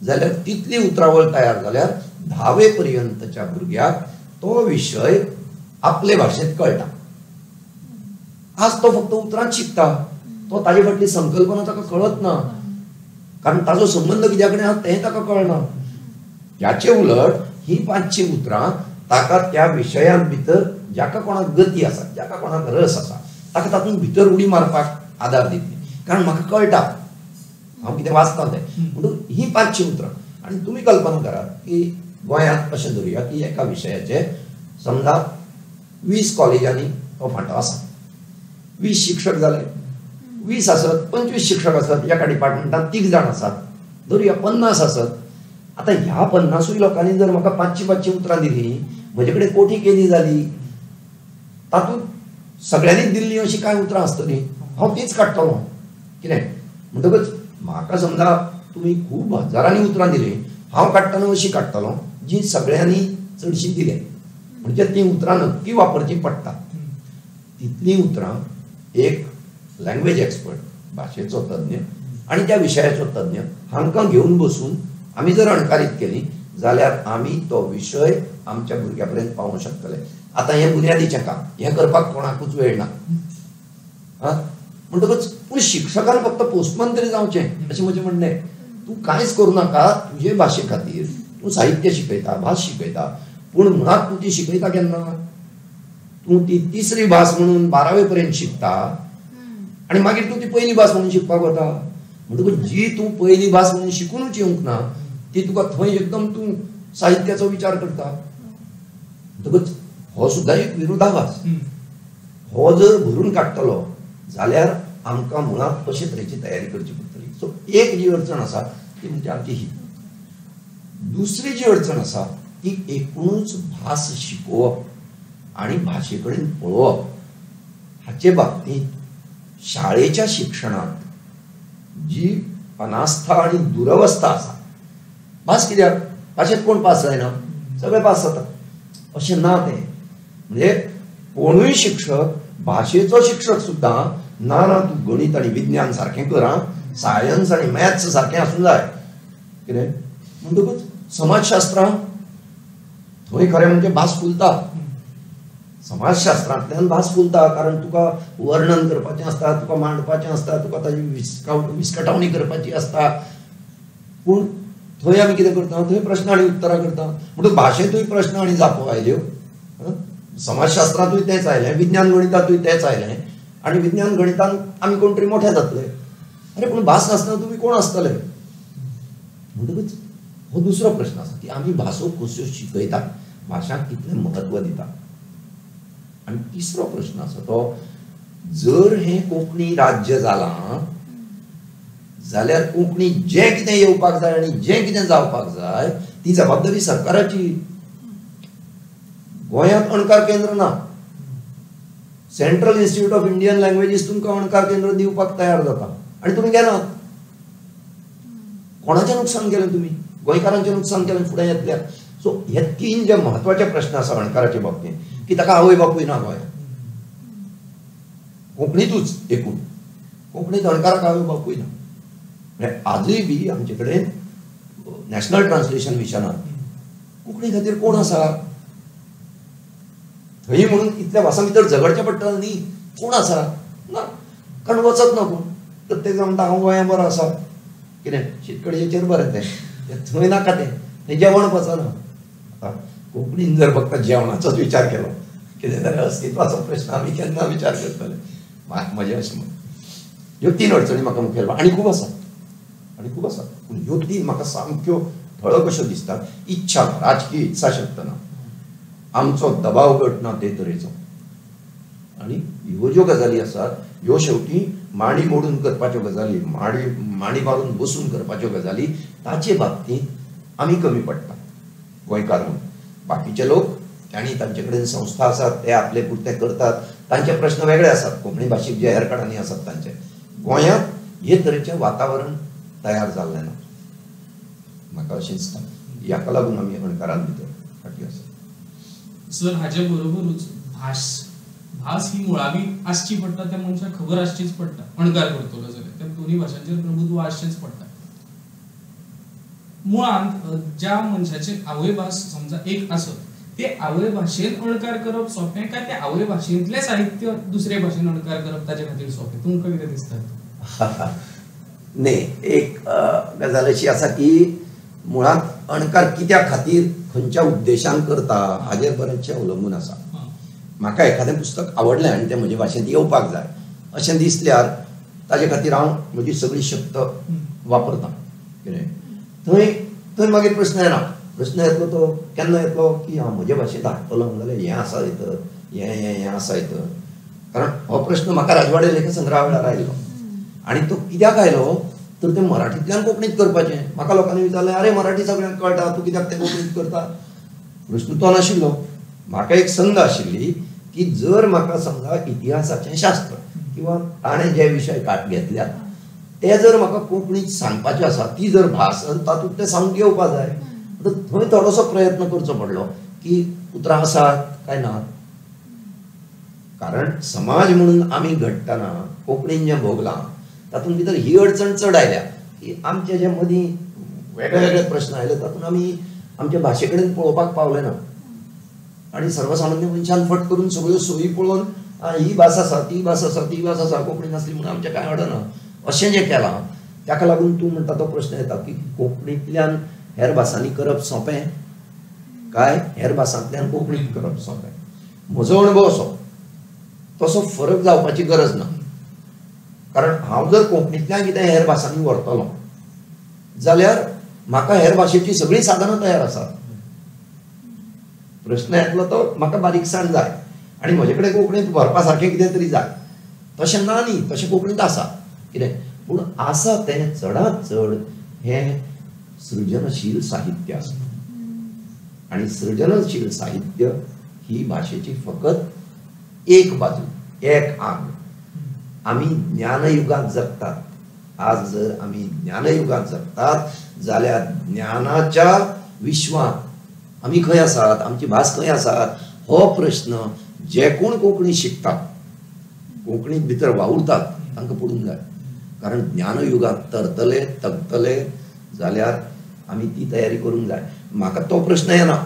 जाल्यार तितली उतरावळ तयार जाल्यार धावे पर्यंतच्या भुरग्याक तो विशय आपले भाशेंत कळटा. आज तो फक्त उतरांत शिकता, तो ताजे फाटली संकल्पना ताका कळत ना, कारण ताजो संबंध कित्या कडेन आसा तें ताका कळना. ह्याचे उलट ही 500 उतरां ताका त्या विशयांत भितर जाका कोणाक गती आसा, जाका कोणाक रस आसा, ताका तातूंत भितर उडी मारपाक आदार दितली, कारण म्हाका कळटा हांव कितें वाचता तें. म्हणून ही 500 उतरां. आनी तुमी कल्पना करात की गोंयांत अशें धरुया की एका विशयाचे समजा 20 कॉलेजांनी तो फांटो आसा, 20 शिक्षक जाले, 20 आसत, 25 शिक्षक आसत, एका डिपार्टमेंटान 3 जाण आसात, धरुया 50 आसत. आतां ह्या 50 लोकांनी जर म्हाका 500-500 उतरां दिलीं, म्हजे कडेन कोठी केदी जाली, तातूंत सगळ्यांनी दिल्ली अशीं कांय उतरां आसतलीं, हांव तीच काडटलो कितें. म्हणटकच म्हाका समजा तुमी खूब हजारांनी उतरां दिलीं, हांव काडटना अशीं काडटलो जी सगळ्यांनी चडशीं दिल्या, म्हणजे तीं उतरां नक्की वापरचीं पडटा. तितलीं उतरां एक लँग्वेज एक्सपर्ट, भाशेचो तज्ञ आनी त्या विशयाचो तज्ञ हांकां घेवन बसून आमी जर अणकारीत केली जाल्यार आमी तो विशय आमच्या भुरग्या पर्यंत पावोवंक शकतले. आतां हें बुन्यादीचें काम, हें करपाक कोणाकूच वेळ ना. म्हणटकच पूण शिक्षकान फक्त पोस्टमन तरी जावचें अशें म्हजें म्हणणें. तूं कांयच करूं नाका तुजे भाशे खातीर, तूं साहित्य शिकयता, भास शिकयता, पूण मुळांत तूं ती शिकयता केन्ना? तूं ती तिसरी भास म्हणून 12वे पर्यंत शिकता आनी मागीर तूं ती पयली भास म्हणून शिकपाक वता. म्हणटकच जी तूं पयली भास म्हणून शिकुनूच येवंक ना ती तुका थंय एकदम तूं साहित्याचो विचार करता. म्हणटकच हो सुद्दां एक विरोधाभास. हो जर भरून काडटलो जाल्यार आमकां मुळांत अशे तरेची तयारी करची पडटली. सो एक जी अडचण आसा ती म्हणजे आमची ही. दुसरी जी अडचण आसा ती एकूणच भास शिकोवप आनी भाशे कडेन पळोवप हाचे बाबतींत शाळेच्या शिक्षणांत जी अनास्था आनी दुरवस्था आसा. भास कित्याक, भाशेंत कोण पास जायना, सगळे पास जाता अशें ना तें. म्हणजे कोणूय शिक्षक, भाशेचो शिक्षक सुद्दां ना ना तूं गणीत आनी विज्ञान सारकें कर, आं, सायन्स आनी मॅथ्स सारकें आसूं जाय कितें. म्हणटकूच समाजशास्त्रां थंय खरें म्हणजे भास फुलता, समाजशास्त्रांतल्यान भास फुलता, कारण तुका वर्णन करपाचें आसता, तुका मांडपाचें आसता, तुका ताजी विस्कटावणी करपाची आसता. पूण थंय आमी कितें करता, थंय प्रश्न आनी उत्तरां करता. म्हणटकूच भाशेंतूय प्रश्न आनी जापो आयल्यो, समाजशास्त्रांतूय तेंच आयलें, विज्ञान गणितांतूय तेंच आयलें, आनी विज्ञान गणितान आमी कोण तरी मोठे जातले. अरे पूण भास नासतना तुमी कोण आसतले? म्हणटकूच हो दुसरो प्रश्न आसा की आमी भासो कश्यो शिकयता, भाशांक कितलें म्हत्व दिता. आनी तिसरो प्रश्न आसा तो, जर हें कोंकणी राज्य जालां जाल्यार कोंकणी जें कितें येवपाक जाय आनी जें कितें जावपाक जाय ती जबाबदारी सरकाराची. गोंयांत अणकार केंद्र ना, Central Institute of Indian Languages तुमकां अणकार केंद्र दिवपाक तयार जाता आनी तुमी घेनात. कोणाचें नुकसान केलें तुमी? गोंयकारांचें नुकसान केलें फुडें येतल्याक. सो सो हे तीन जे म्हत्वाचे प्रश्न आसा अणकाराचे बाबतींत की ताका आवय बापूय ना गोंयांत, कोंकणीतूच एकूण कोंकणीत अणकाराक आवय बापूय ना. म्हणजे आजूय बी आमचे कडेन नॅशनल ट्रान्सलेशन मिशनान कोंकणी खातीर कोण आसा थंय म्हणून इतल्या भासां भितर झगडचें पडटा न्ही, कोण आसा ना, कारण वचत ना कोण. प्रत्येक जाण म्हणटा हांव गोंया बरो आसा, कितें शीतकडयेचेर बरें तें थंय नाका, तें थंय जेवण पचना. आतां कोंकणीन जर फक्त जेवणाचोच विचार केलो कितें जाल्यार अस्तित्वाचो प्रश्न आमी केन्ना विचार करतले. म्हजें अशें मत. ह्यो तीन अडचणी म्हाका मुखेल, आनी खूब आसात, आनी खूब आसात, पूण ह्यो तीन म्हाका सामक्यो ठळक अश्यो दिसतात. इच्छा, राजकीय इत्साशक्त ना, आमचो दबाव गट ना ते तरेचो, आनी ह्यो ज्यो गजाली आसात ह्यो शेवटी मांडी मोडून करपाच्यो गजाली, मांडी मारून बसून करपाच्यो गजाली, ताचे बाबतींत आमी कमी पडटा गोंयकार म्हणून. बाकीचे लोक तांणी तांचे कडेन संस्था आसात, ते आपले पुरते करतात, तांचे प्रश्न वेगळे आसात, कोंकणी भाशीक जे हेर कडांनी आसात तांचे. गोंयांत हे तरेचें वातावरण तयार जाल्लें ना म्हाका अशें दिसता. हाका लागून आमी अणकारान भितर फाटीं आसात. सर, हाजे बरोबरूच भास भास ही मुळावी आसची पडटा, त्या मनशाक खबर आसचीच पडटा. अणकार करतलो जाल्यार त्या दोन्ही भाशांचेर प्रभुत्व आसचेंच पडटा. मुळांत ज्या मनशाची आवयभास समजा एक आसत ते आवयभाशेन अणकार करप सोंपें काय ते आवयभाशेंतलें साहित्य दुसरे भाशेन अणकार करप ताजे खातीर सोंपें, तुमकां कितें दिसता? न्ही, एक गजाल अशी आसा की मुळांत अणकार कित्या खातीर खंयच्या उद्देशान करता हाजेर बरेचशें अवलंबून आसा. म्हाका एखादें पुस्तक आवडलें आनी तें म्हजे भाशेंत येवपाक जाय अशें दिसल्यार ताजे खातीर हांव म्हजी सगळी शक्त वापरता. कितें थंय थंय मागीर प्रश्न येना. प्रश्न येतलो तो केन्ना येतलो की हांव म्हजे भाशेंत हाडटलो जाल्यार हें आसा येतर, हें हें हें आसा येतर. कारण हो प्रश्न म्हाका राजवाडे लेखसंग्रहा वेळार आयलो आनी तो कित्याक आयलो तर तें मराठींतल्यान कोंकणीत करपाचें. म्हाका लोकांनी विचारलें, आरे मराठी सगळ्यांक कळटा, तूं कित्याक तें कोंकणीत करता? प्रश्न तो नाशिल्लो. म्हाका एक संद आशिल्ली की जर म्हाका समजा इतिहासाचें शास्त्र किंवा ताणें जे विशय घेतल्यात ते जर म्हाका कोंकणीत सांगपाचें आसा, ती जर भास तातूंत तें सांगूंक येवपा जाय. आतां थंय थोडोसो प्रयत्न करचो पडलो की उतरां आसात काय ना. कारण समाज म्हणून आमी घडटना कोंकणीन जें भोगलां तातूंत भितर ही अडचण चड आयल्या की आमचे जे मदीं वेगळे वेगळे प्रश्न आयले तातूंत आमी आमच्या भाशे कडेन पळोवपाक पावले ना. आनी सर्वसामान्य मनशान फट करून सगळ्यो सोयी पळोवन ही भास आसा, ती भास आसा, ती भास आसा, कोंकणी नासली म्हणून आमचें कांय अडना अशें जें केलां ताका लागून तूं म्हणटा तो प्रश्न येता की कोंकणींतल्यान हेर भासांनी करप सोंपें काय हेर भासांतल्यान कोंकणींत करप सोंपें. म्हजो अणभव असो, तसो फरक जावपाची गरज ना. कारण हांव जर कोंकणींतल्यान कितें हेर भासांनी व्हरतलो जाल्यार म्हाका हेर भाशेची सगळीं साधनां तयार आसात. प्रश्न येतलो तो म्हाका बारीकसाण जाय आनी म्हजे कडेन कोंकणींत व्हरपा सारकें कितें तरी जाय. तशें ना न्ही, तशें कोंकणींत आसा कितें, पूण आसा तें चडांत चड हें सृजनशील साहित्य आसा. आनी सृजनशील साहित्य ही भाशेची फकत एक बाजू, एक आंग. आमी ज्ञानयुगांत जगतात. आज जर आमी ज्ञानयुगांत जगतात जाल्यार ज्ञानाच्या विश्वांत आमी खंय आसात, आमची भास खंय आसात हो प्रश्न जे कोण कोंकणी शिकतात, कोंकणीत भितर वावुरतात तांकां पडूंक जाय. कारण ज्ञानयुगांत तरतले तगतले जाल्यार आमी ती तयारी करूंक जाय. म्हाका तो प्रश्न येना.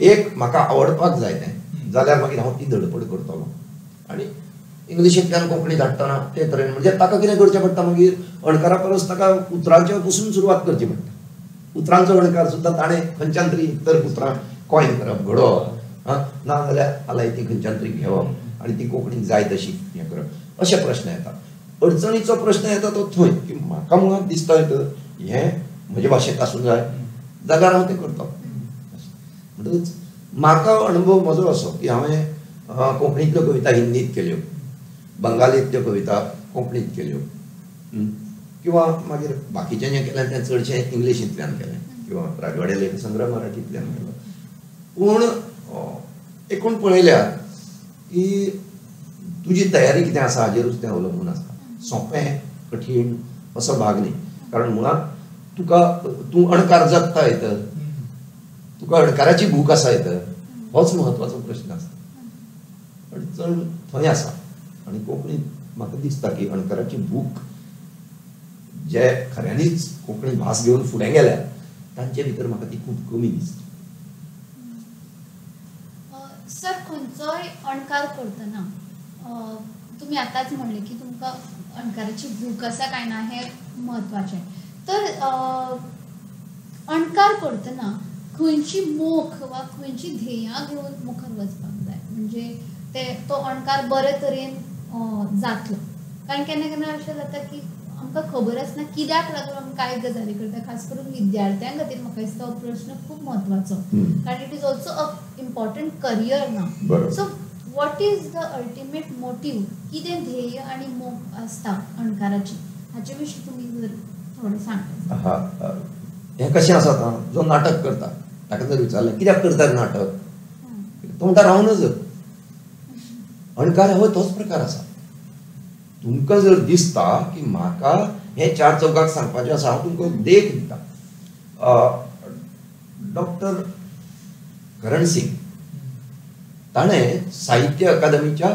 एक म्हाका आवडपाक जाय तें जाल्यार मागीर हांव ती धडपड करतलो. आनी इंग्लिशींतल्यान कोंकणी धाडटना ते तरेन म्हणजे ताका कितें करचें पडटा मागीर अणकारा परस ताका उतरांचे पसून सुरवात करची पडटा. उतरांचो अणकार सुद्दां ताणें खंयच्यान तरी तर उतरां कॉयन करप, घडोवप, ना जाल्यार आलायती खंयच्यान तरी घेवप आनी ती कोंकणीक जाय तशी हें करप, अशे प्रश्न येतात. अडचणीचो प्रश्न येता तो थंय की म्हाका मुळांत दिसता तर हें म्हजे भाशेंत आसूंक जाय जाल्यार हांव तें करतलो. म्हणटकच म्हाका अणभव म्हजो असो की हांवें कोंकणींतल्यो कविता हिंदींत केल्यो, बंगालींतल्यो कविता कोंकणींत केल्यो, किंवा मागीर बाकीचें जें केलें तें चडशें इंग्लिशींतल्यान केलें किंवा राजवाडे लेखसंग्रह मराठींतल्यान केलो. पूण एकूण पळयल्यार की तुजी तयारी कितें आसा हाजेरूच तें अवलंबून आसता. सोंपें कठीण असो भाग न्ही. कारण मुळांत तुका तूं अणकार जगता येतर तूं तुका अणकाराची भूक आसा येतर होच म्हत्वाचो प्रश्न आसता. अडचण थंय आसा. आनी कोंकणीत म्हाका दिसता की अणकाराची भूक जे खऱ्यांनीच कोंकणी भास घेवन फुडें गेल्या तांचे भितर म्हाका ती खूब कमी दिसता. सर, खंयचोय अणकार करतना तुमी आतांच म्हणलें की तुमकां अणकाराची भूक आसा काय ना हें म्हत्वाचें, तर अणकार करतना खंयची मोख वा खंयची ध्येयां घेवन मुखार वचपाक जाय, म्हणजे ते तो अणकार बरे तरेन जातलो? कारण केन्ना केन्ना अशें जाता की आमकां खबर आसना कित्याक लागून आमी कांय गजाली करता, खास करून विद्यार्थ्यां खातीर म्हाका दिसता हो प्रश्न खूब म्हत्वाचो, कारण it is also a important career ना. So what is the ultimate motive, कितें ध्येय आनी मोख आसता अणकाराची, हाचे विशीं तुमी जर थोडें सांगता. हें कशें आसा आतां, जो नाटक करता ताका जर विचारलें कित्याक करता नाटक, तो म्हणटा रावूं नजो. अणकार हो तोच प्रकार आसा. तुमकां जर दिसता की म्हाका हें चार चौगाक सांगपाचें आसा, हांव तुमकां देख दिता. डॉक्टर करण सिंग ताणें साहित्य अकादमीच्या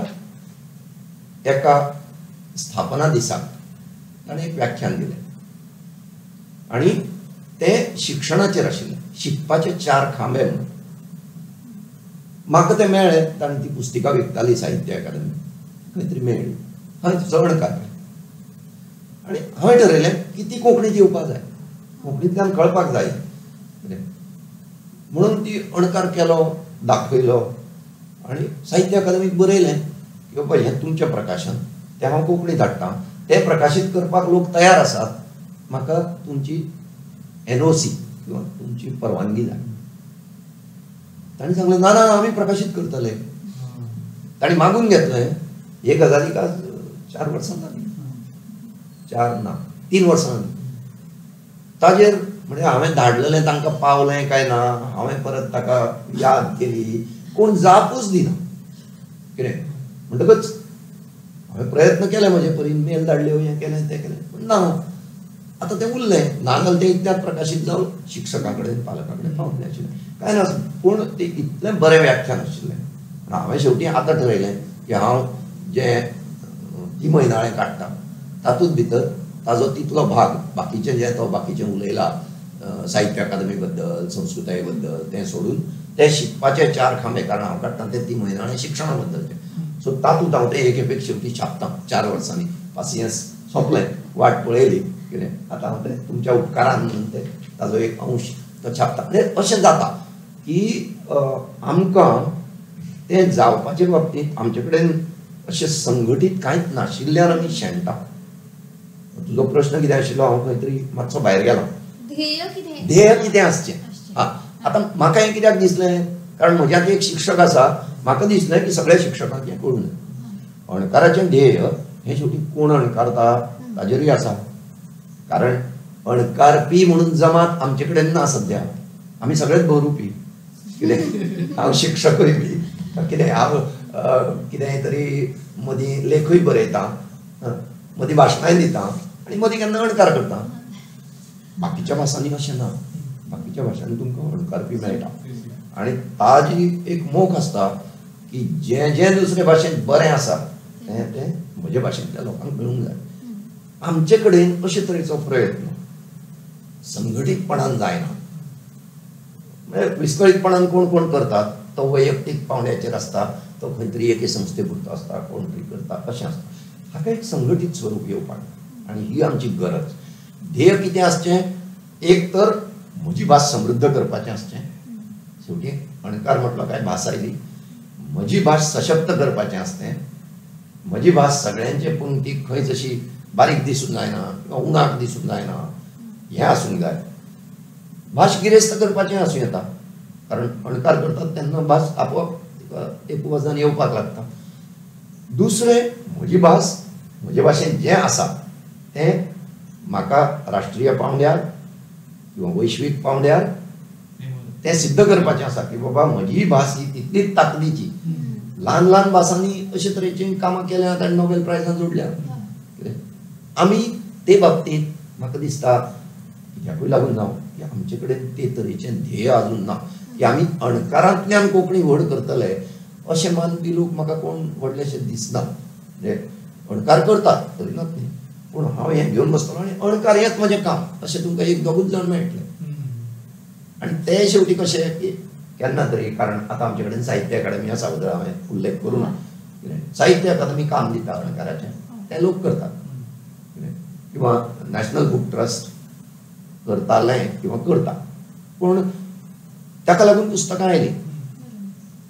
एका स्थापना दिसाक ताणें एक व्याख्यान दिलें आनी तें शिक्षणाचेर आशिल्लें, शिकपाचे 4 खांबे म्हणून. म्हाका तें मेळ्ळें, ताणें ती पुस्तिका विकताली साहित्य अकादमी, खंय तरी मेळ्ळी, हांवें तिचो अणकार केलो आनी हांवें ठरयलें की ती कोंकणींत येवपाक जाय, कोंकणींतल्यान कळपाक जाय म्हणून ती अणकार केलो, दाखयलो आनी साहित्य अकादमीक बरयलें की बाबा हें तुमचें प्रकाशन, तें हांव कोंकणींत हाडटा, तें प्रकाशीत करपाक लोक तयार आसात, म्हाका तुमची NOC किंवा तुमची परवानगी जाय. तांणी सांगलें ना ना आमी प्रकाशीत करतले. तांणी मागून घेतलें. हे गजालीक आज 4 वर्सां जालीं, 4 ना 3 वर्सां जालीं. ताजेर म्हणजे हांवें धाडलेलें तांकां पावलें काय ना, हांवें परत ताका याद केली, कोण जापूच दिना कितें. म्हणटकच हांवें प्रयत्न केले म्हजे परीन, मेल धाडल्यो, हें केलें तें केलें, पूण ना, आतां तें उरलें ना जाल्यार तें इतल्यात प्रकाशीत जावन शिक्षकां कडेन पालकां कडेन पावतलें आशिल्लें काय ना. पूण तें इतलें बरें व्याख्यान आशिल्लें. हांवें शेवटी आतां ठरयलें की हांव जें ती म्हयनाळें काडटा तातूंत भितर ताजो तितलो भाग बाकीचें जें तो बाकीचें उलयला साहित्य अकादमी बद्दल, संस्कृताये बद्दल, तें सोडून तें शिकपाचे 4 खांबे, कारण हांव काडटा तें ती म्हयनाळें शिक्षणा बद्दलचें, सो तातूंत हांव तें एक एक शेवटी छापता. 4 वर्सांनी पासियेंस सोंपलें, वाट पळयली कितें, आतां हांव तें तुमच्या उपकारान म्हणून तें ताजो एक अंश तो छापता. म्हणजे अशें जाता की आमकां तें जावपाचे बाबतींत आमचे कडेन अशें संघटीत कांयच नाशिल्ल्यान आमी शेणटा. तुजो प्रश्न कितें आशिल्लो, हांव खंय तरी मातसो भायर गेलो. ध्येय कितें आसचें, हां, आतां म्हाका हें कित्याक दिसलें, कारण म्हज्यात एक शिक्षक आसा, म्हाका दिसलें की सगळ्या शिक्षकांक हें कळूंक जाय. अणकाराचें ध्येय हें शेवटी कोण अणकारता ताजेरूय आसा, कारण अणकारपी म्हणून जमात आमचे कडेन ना सद्या, आमी सगळेच बहुरूपी कितें, हांव शिक्षकूय बी कितें, हांव कितें तरी मदीं लेखूय बरयता, मदीं भाशणांय दिता आनी मदीं केन्ना अणकार करता. बाकीच्या भासांनी अशें ना, बाकीच्या भाशांनी तुमकां अणकारपी मेळटा आनी ताजी एक मोख आसता की जें जें दुसरे भाशेंत बरें आसा तें तें म्हजे भाशेंतल्या लोकांक मेळूंक जाय. आमचे कडेन अशे तरेचो प्रयत्न संघटीतपणान जायना, म्हणजे विस्कळीतपणान कोण कोण करतात, तो वैयक्तीक पावंड्याचेर आसता, तो खंय तरी एके संस्थे पुरतो आसता, कोण तरी करता अशें आसता. हाका एक संघटीत स्वरूप येवपाक आनी ही आमची गरज. ध्येय कितें आसचें, एक तर म्हजी भास समृद्ध करपाचें आसचें, शेवटी अणकार म्हटलो काय भास आयली, म्हजी भास सशक्त करपाचें आसतें, म्हजी भास सगळ्यांचे पंक्तीक खंय जशी बारीक दिसूंक जायना किंवा उणाक दिसूंक जायना हें आसूंक जाय. भास गिरेस्त करपाचें आसूं येता, कारण अणकार करतात तेन्ना भास आपोआप एक वजन येवपाक लागता. दुसरें, म्हजी भास म्हजे भाशेन जें आसा तें म्हाका राष्ट्रीय पावंड्यार किंवा वैश्वीक पावंड्यार तें सिद्ध करपाचें आसा की बाबा म्हजी भास ही तितलीच ताकदीची. ल्हान ल्हान भासांनी अशे तरेचीं कामां केल्यांत आनी नोबेल प्रायजां जोडल्यांत. आमी ते बाबतींत म्हाका दिसता कित्याकूय लागून जावं की आमचे कडेन ते तरेचें ध्येय अजून ना. की आमी अणकारांतल्यान कोंकणी व्हड करतले अशें मानपी लोक म्हाका कोण व्हडलेशें दिसना. म्हणजे अणकार करतात करिनात न्ही, पूण हांव हें घेवन बसतलो आनी अणकार हेंच म्हजें काम अशें तुमकां एक दोगूच जाण मेळटले. आनी ते शेवटी कशें की केन्ना तरी, कारण आतां आमचे कडेन साहित्य अकादमी आसा, बद्दल हांवें उल्लेख करूं ना, साहित्य अकादमी काम दिता अणकाराचें, ते लोक करतात, किंवा नॅशनल बूक ट्रस्ट करतालें किंवा करता, पूण ताका लागून पुस्तकां आयलीं.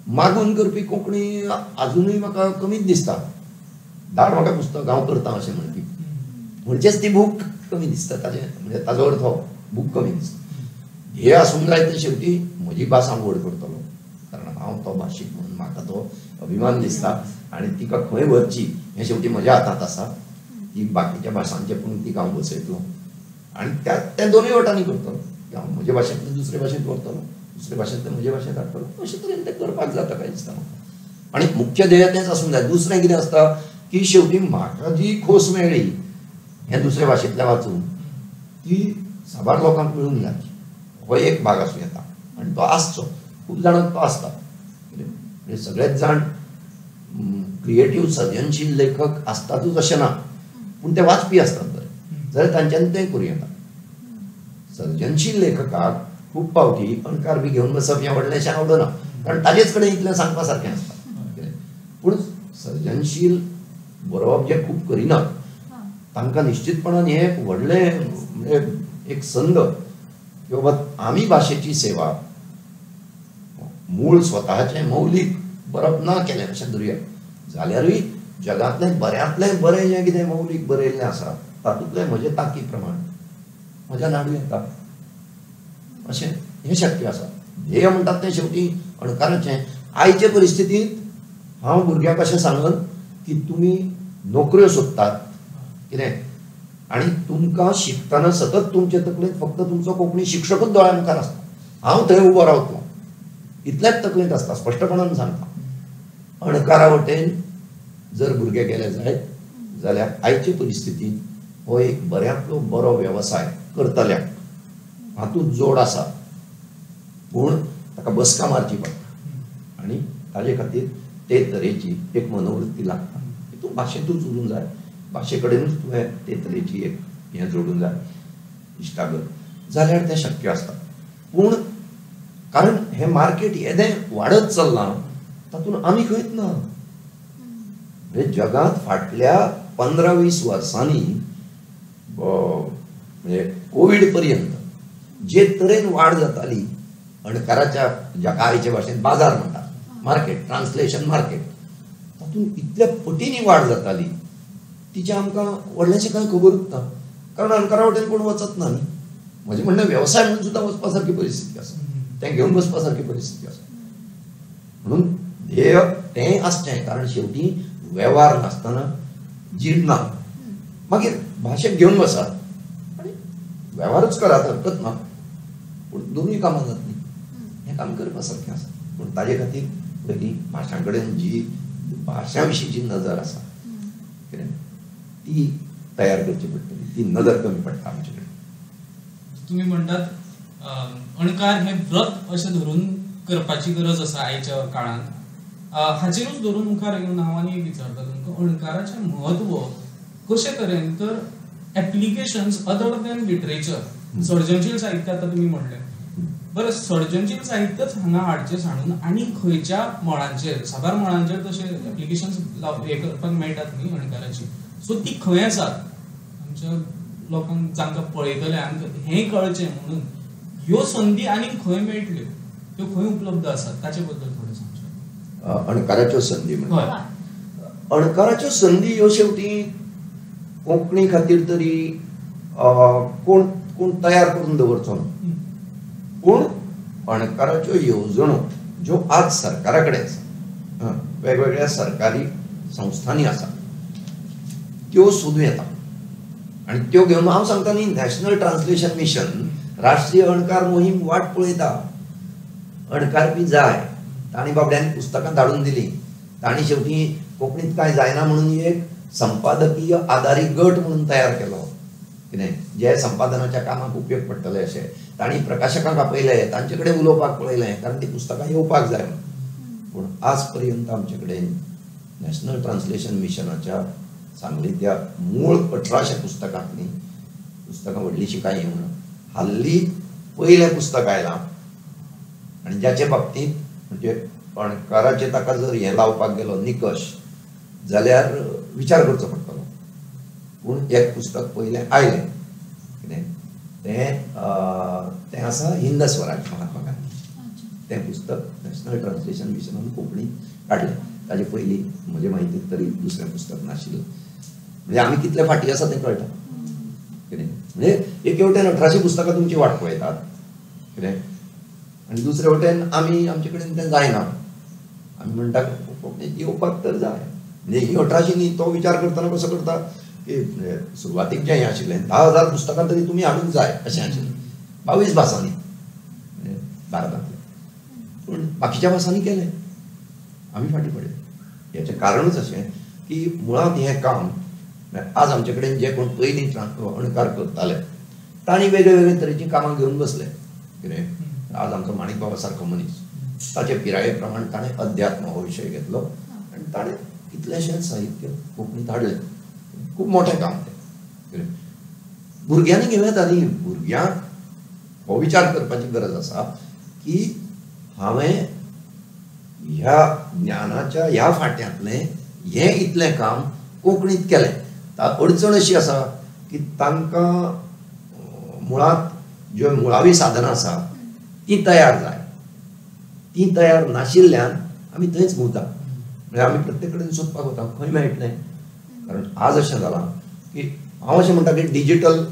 मागून करपी कोंकणी आजुनूय म्हाका कमीच दिसता. धाड म्हाका पुस्तक हांव करता अशें म्हणपी, म्हणजेच ती भूक कमी दिसता ताजें, म्हणजे ताजो अर्थ भूक कमी दिसता. ध्येय आसूंक जाय तर शेवटी म्हजी भास हांव व्हड करतलो, कारण हांव तो भाशीक म्हणून म्हाका तो अभिमान दिसता आनी तिका खंय व्हरची हें शेवटी म्हज्या हातांत आसा. ती बाकीच्या भाशांचे पूण तिका हांव बसयतलो आनी त्या ते दोनूय वटांनी करतलो, की हांव म्हजे भाशेंतल्यान दुसरे भाशेंत व्हरतलो, दुसरे भाशेंतल्यान म्हजे भाशेंत हाडटलो, अशे तरेन तें करपाक जाता काय दिसता म्हाका. आनी मुख्य ध्येय तेंच आसूंक जाय. दुसरें कितें आसता की शेवटी म्हाका जी खोस मेळ्ळी हें दुसऱ्या भाशेंतल्यान वाचून ती साबार लोकांक मेळूंक जाय, हो एक भाग आसूं येता आनी तो आसचो, खूब जाणांक तो आसता. म्हणजे सगळेच जाण क्रिएटीव सर्जनशील लेखक आसतातूच अशें ना, पूण ते वाचपी आसतात बरें, जाल्यार तांच्यांनी तें करूं येता. सर्जनशील लेखकाक खूब फावटी अणकार बी घेवन बसप हें व्हडलेंशें आवडना, कारण ताजेच कडेन इतलें सांगपा सारकें आसता. पूण सर्जनशील बरोवप जे खूब करिनात तांकां निश्चितपणान हें एक व्हडलें म्हणजे एक संद की बाबा आमी भाशेची सेवा मूळ स्वताचें मौलीक बरप ना केलें अशें धरुया जाल्यारूय जगांतलें बऱ्यांतलें बरें जें कितें मौलीक बरयल्लें आसा तातूंतलें म्हजे तांकी प्रमाण म्हज्यान हाडूं येता अशें हें शक्य आसा. ध्येय म्हणटात तें शेवटी अणकाराचें. आयचे परिस्थितींत हांव भुरग्यांक अशें सांगन की तुमी नोकऱ्यो सोदतात कितें आनी तुमकां शिकतना सतत तुमचे तकलेंत फक्त तुमचो कोंकणी शिक्षकूच दोळ्या मुखार आसता, हांव थंय उबो रावतलो इतलेंच तकलेंत आसता. स्पश्टपणान सांगता, अणकारा वटेन जर भुरगे गेले जायत जाल्यार आयचे परिस्थितींत हो एक बऱ्यांतलो बरो वेवसाय करतल्याक हातूंत जोड आसा, पूण ताका बसका मारची पडटा आनी ताजे खातीर ते तरेची एक मनोवृत्ती लागता. तूं भाशेंतूच उरूंक जाय, भाशे कडेनूच तुवें ते तरेची एक हें जोडूंक जाय इश्टागत, जाल्यार तें शक्य आसता. पूण कारण हें मार्केट येदें वाडत चल्लां तातूंत आमी खंयच ना. म्हणजे जगांत फाटल्या 15-20 वर्सांनी म्हणजे कोवीड पर्यंत जे तरेन वाड जाताली अणकाराच्या, जाका आयचे भाशेंत बाजार म्हणटात, मार्केट, ट्रान्सलेशन मार्केट, तातूंत इतल्या पटींनी वाड जाताली तिचें आमकां व्हडलेंशें कांय खबरूच ना, कारण अणकारा वटेन कोण वचत ना न्ही. म्हजें म्हणणें वेवसाय म्हणून सुद्दां वचपा सारकी परिस्थिती आसा, तें घेवन बसपा सारकी परिस्थिती आसा. म्हणून ध्येय तें आसचें, कारण शेवटी वेव्हार नासतना जीण ना. मागीर भाशेक घेवन बसात आनी वेव्हारूच करात, हरकत ना, पूण दोनूय कामां जातलीं, हें काम करपा सारकें आसा. पूण ताजे खातीर पयलीं भाशां कडेन जी भाशा विशींची नजर आसा कितें ती तयार करची पडटली, ती नजर कमी पडटा आमचे कडेन. तुमी म्हणटात अणकार हें व्रत अशें धरून करपाची गरज आसा आयच्या काळांत, हाचेरूच धरून मुखार येवन हांव आनी एक विचारता तुमकां, अणकाराचें म्हत्व कशें तरेन तर एप्लिकेशन्स अदर दॅन लिटरेचर, सर्जनशील साहित्य आतां तुमी म्हणलें बरें, सर्जनशील साहित्यच हांगा हाडचें सांडून आनी खंयच्या मळांचेर, साबार मळांचेर तशें एप्लिकेशन्स हे करपाक मेळटात न्ही अणकाराची, सो ती खंय आसात आमच्या लोकांक जांकां पळयतले आमकां हें कळचें म्हणून ह्यो संदी आनी खंय मेळटल्यो, त्यो खंय उपलब्ध आसात ताचे बद्दल थोडें सांगचें. अणकाराच्यो संदी म्हणटा, अणकाराच्यो संदी ह्यो शेवटी कोंकणी खातीर तरी कोण कोण तयार करून दवरचो ना, पूण अणकाराच्यो येवजणो ज्यो आज सरकारा कडेन आसा, वेगवेगळ्या सरकारी संस्थांनी आसा, त्यो सोदूं येता आनी त्यो घेवन हांव सांगता न्ही, नॅशनल ट्रान्सलेशन मिशन, राष्ट्रीय अणकार मोहीम वाट पळयता, अणकारपी जाय. तांणी बाबड्यांनी पुस्तकां धाडून दिलीं, तांणी शेवटी कोंकणींत कांय जायना म्हणून एक संपादकीय आदारी गट म्हणून तयार केलो. कितें जे संपादनाच्या कामाक उपयोग पडटले अशें तांणी प्रकाशकांक आपयले, तांचे कडेन उलोवपाक पळयलें, कारण ती पुस्तकां येवपाक जाय. पूण आज पर्यंत आमचे कडेन नॅशनल ट्रान्सलेशन मिशनाच्या सांगली त्या मूळ 1800 पुस्तकांतली पुस्तकां व्हडलीशीं कांय येवंक ना. हाल्ली पयलें पुस्तक आयलां आनी ज्याचे बाबतींत म्हणजे अणकाराचे ताका जर हें लावपाक गेलो निकश जाल्यार विचार करचो पडटलो. पूण एक पुस्तक पयलें आयलें कितें तें तें आसा हिंद स्वराज महात्मा गांधी. तें पुस्तक नॅशनल ट्रान्सलेशन मिशनान कोंकणीत काडलें. ताजे पयलीं म्हजे म्हायतींत तरी दुसरें पुस्तक नाशिल्लें. म्हणजे आमी कितले फाटीं आसा तें कळटा कितें. म्हणजे एके वटेन 1800 पुस्तकां तुमची वाट पळयतात कितें, आनी दुसरे वटेन आमी आमचे कडेन तें जायना. आमी म्हणटा कोंकणीत येवपाक तर जाय. म्हणजे ही 1800 न्ही, तो विचार करतना कसो करता की सुरवातीक जें हें आशिल्लें 10,000 पुस्तकां तरी तुमी हाडूंक जाय अशें आशिल्लें 22 भासांनी भारतांतले, पूण बाकीच्या भासांनी केलें, आमी फाटीं पडले. हेचें कारणूच अशें की मुळांत हें काम आज आमचे कडेन जे कोण पयलीं अणकार करताले तांणी वेगळे वेगळे तरेचीं कामां घेवन बसले कितें. आज आमचो माणिक बाबा सारको मनीस, ताचे पिराये प्रमाण ताणें अध्यात्म हो विशय घेतलो आनी ताणें कितलेशेंच साहित्य कोंकणींत हाडलें. खूब मोठें काम तें. भुरग्यांनी घेवं येता न्ही, भुरग्यांक हो विचार करपाची गरज आसा की हांवें ह्या ज्ञानाच्या ह्या फांट्यांतलें हें इतलें काम कोंकणींत केलें. अडचण अशी आसा की तांकां मुळांत ज्यो मुळावी साधनां आसा तीं तयार जाय. तीं तयार नाशिल्ल्यान आमी थंयच घुंवता. म्हणजे आमी प्रत्येक कडेन सोदपाक वता खंय मेळटलें. कारण आज अशें जालां की हांव अशें म्हणटा की डिजिटल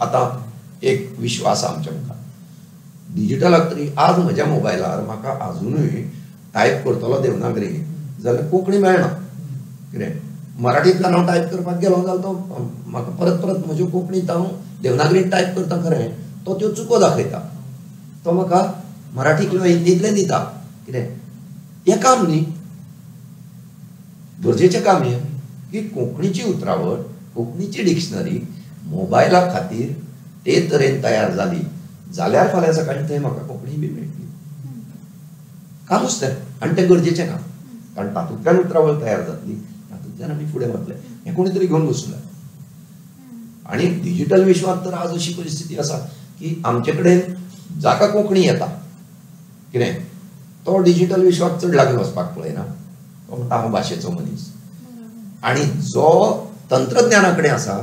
आतां एक विश्व आसा आमच्या मुखार. डिजिटलाक तरी आज म्हज्या मोबायलार म्हाका आजुनूय टायप करतलो देवनागरी जाल्यार कोंकणी मेळना कितें. मराठींतल्यान हांव टायप करपाक गेलो जाल्यार तो म्हाका परत परत म्हज्यो कोंकणींत हांव देवनागरींत टायप करता खरें, तो त्यो चुको दाखयता, तो म्हाका मराठी किंवा हिंदींतलें दिता कितें. हें काम न्ही, गरजेचें काम हें की कोंकणीची उतरावळ, कोंकणीची डिक्शनरी मोबायला खातीर ते तरेन तयार जाली जाल्यार फाल्यां सकाळीं थंय म्हाका कोंकणी बी मेळटली. कामूच तें आनी तें गरजेचें काम, कारण तातूंतल्यान उतरावळ तयार जातली, तातूंतल्यान आमी फुडें वतले. हें कोणी तरी घेवन बसूंक जाय. आनी डिजिटल विश्वांत तर आज अशी परिस्थिती आसा की आमचे कडेन जाका कोंकणी येता कितें तो डिजिटल विश्वाक चड लागीं वचपाक पळयना, तो म्हणटा हांव भाशेचो मनीस. आनी जो तंत्रज्ञाना कडेन आसा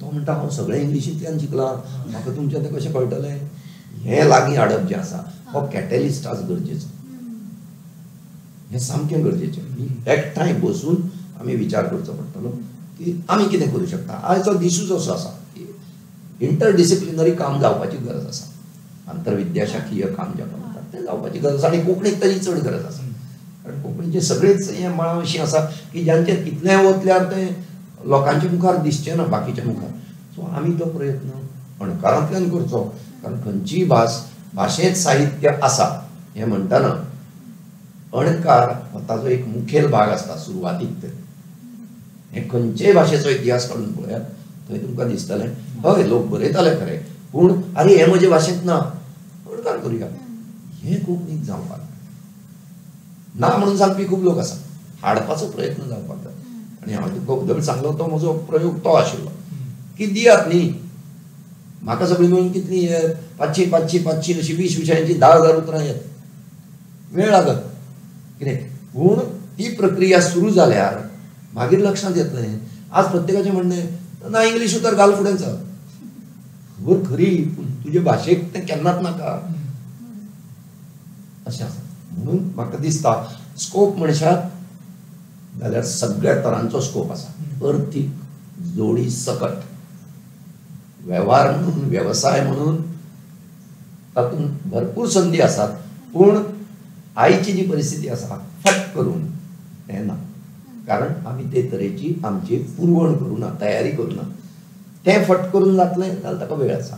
तो म्हणटा हांव सगळें इंग्लिशींतल्यान शिकलां, म्हाका तुमचें तें कशें कळटलें. हें लागीं हाडप जें आसा हो कॅटलिस्ट आज गरजेचो, हें सामकें गरजेचें. एकठांय बसून आमी विचार करचो पडटलो की आमी कितें करूं शकता. आयचो दिसूच असो आसा की इंटरडिसिप्लिनरी काम जावपाची गरज आसा, आंतरविद्याशाखीय काम जाका म्हणटात तें जावपाची गरज आसा. आनी कोंकणीक तरी चड गरज आसा, कारण कोंकणीचें सगळेच हें मळां अशीं आसा की जांचेर कितलेंय वतल्यार तें लोकांच्या मुखार दिसचें ना, बाकीच्या मुखार. सो आमी तो प्रयत्न अणकारांतल्यान करचो, कारण खंयचीय भास भाशेंत साहित्य आसा हें म्हणटना अणकार हो ताजो एक मुखेल भाग आसता सुरवातीक तरी. हें खंयचेय भाशेचो इतिहास काडून पळयात थंय तुमकां दिसतलें हय लोक बरयताले खरें, पूण आरे हें म्हजे भाशेंत ना, अणकार करुया. हें कोंकणीक जावपाक ना म्हणून सांगपी खूब लोक आसा, हाडपाचो प्रयत्न जावपाक जाय. आनी हांवें तुमकां उदक सांगलो तो म्हजो प्रयोग तो आशिल्लो की दियात न्ही म्हाका सगळीं मेळून कितलीं येत 500 500 500 अशी 20 विशयांची 10,000 उतरां येत, वेळ लागत कितें. पूण ती प्रक्रिया सुरू जाल्यार मागीर लक्षांत येतलें. आज प्रत्येकाचें म्हणणें ना इंग्लीश उतर घाल फुडें चल, खबर खरी पूण तुजे भाशेक तें केन्नाच नाका अशें आसा. म्हणून म्हाका दिसता स्कोप म्हणशात जाल्यार सगळ्या तरांचो स्कोप आसा, अर्थीक जोडी सकट, वेव्हार म्हणून, वेवसाय म्हणून तातूंत भरपूर संदी आसात. पूण आयची जी परिस्थिती आसा फट करून तें ना, कारण आमी ते तरेची आमची पुरवण करूं ना, तयारी करूं ना. तें फट करून जातलें जाल्यार ताका वेळ आसा.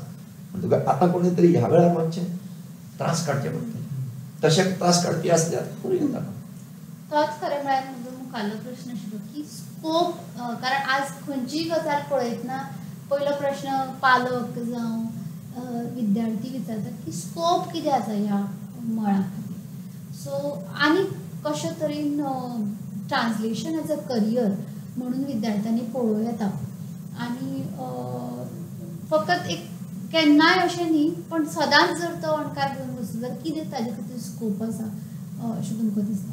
म्हणटकच आतां कोणी तरी ह्या वेळार मातशें त्रास काडचे पडटले, तशें त्रास काडपी आसल्यार करूं येता. तोच खरें म्हळ्यार म्हजो मुखारलो प्रश्न आशिल्लो की स्कोप, कारण आज खंयचीय गजाल पळयतना पयलो प्रश्न पालक जावं विद्यार्थी विचारतात की स्कोप कितें आसा ह्या मळा खातीर. सो आनी कशे तरेन ट्रान्सलेशन एज अ करियर म्हणून विद्यार्थ्यांनी पळोवं येता आनी फकत एक केन्नाय अशें न्ही पण सदांच जर तो अणकार घेवन बसलो जाल्यार कितें ताजे खातीर स्कोप आसा अशें तुमकां दिसता?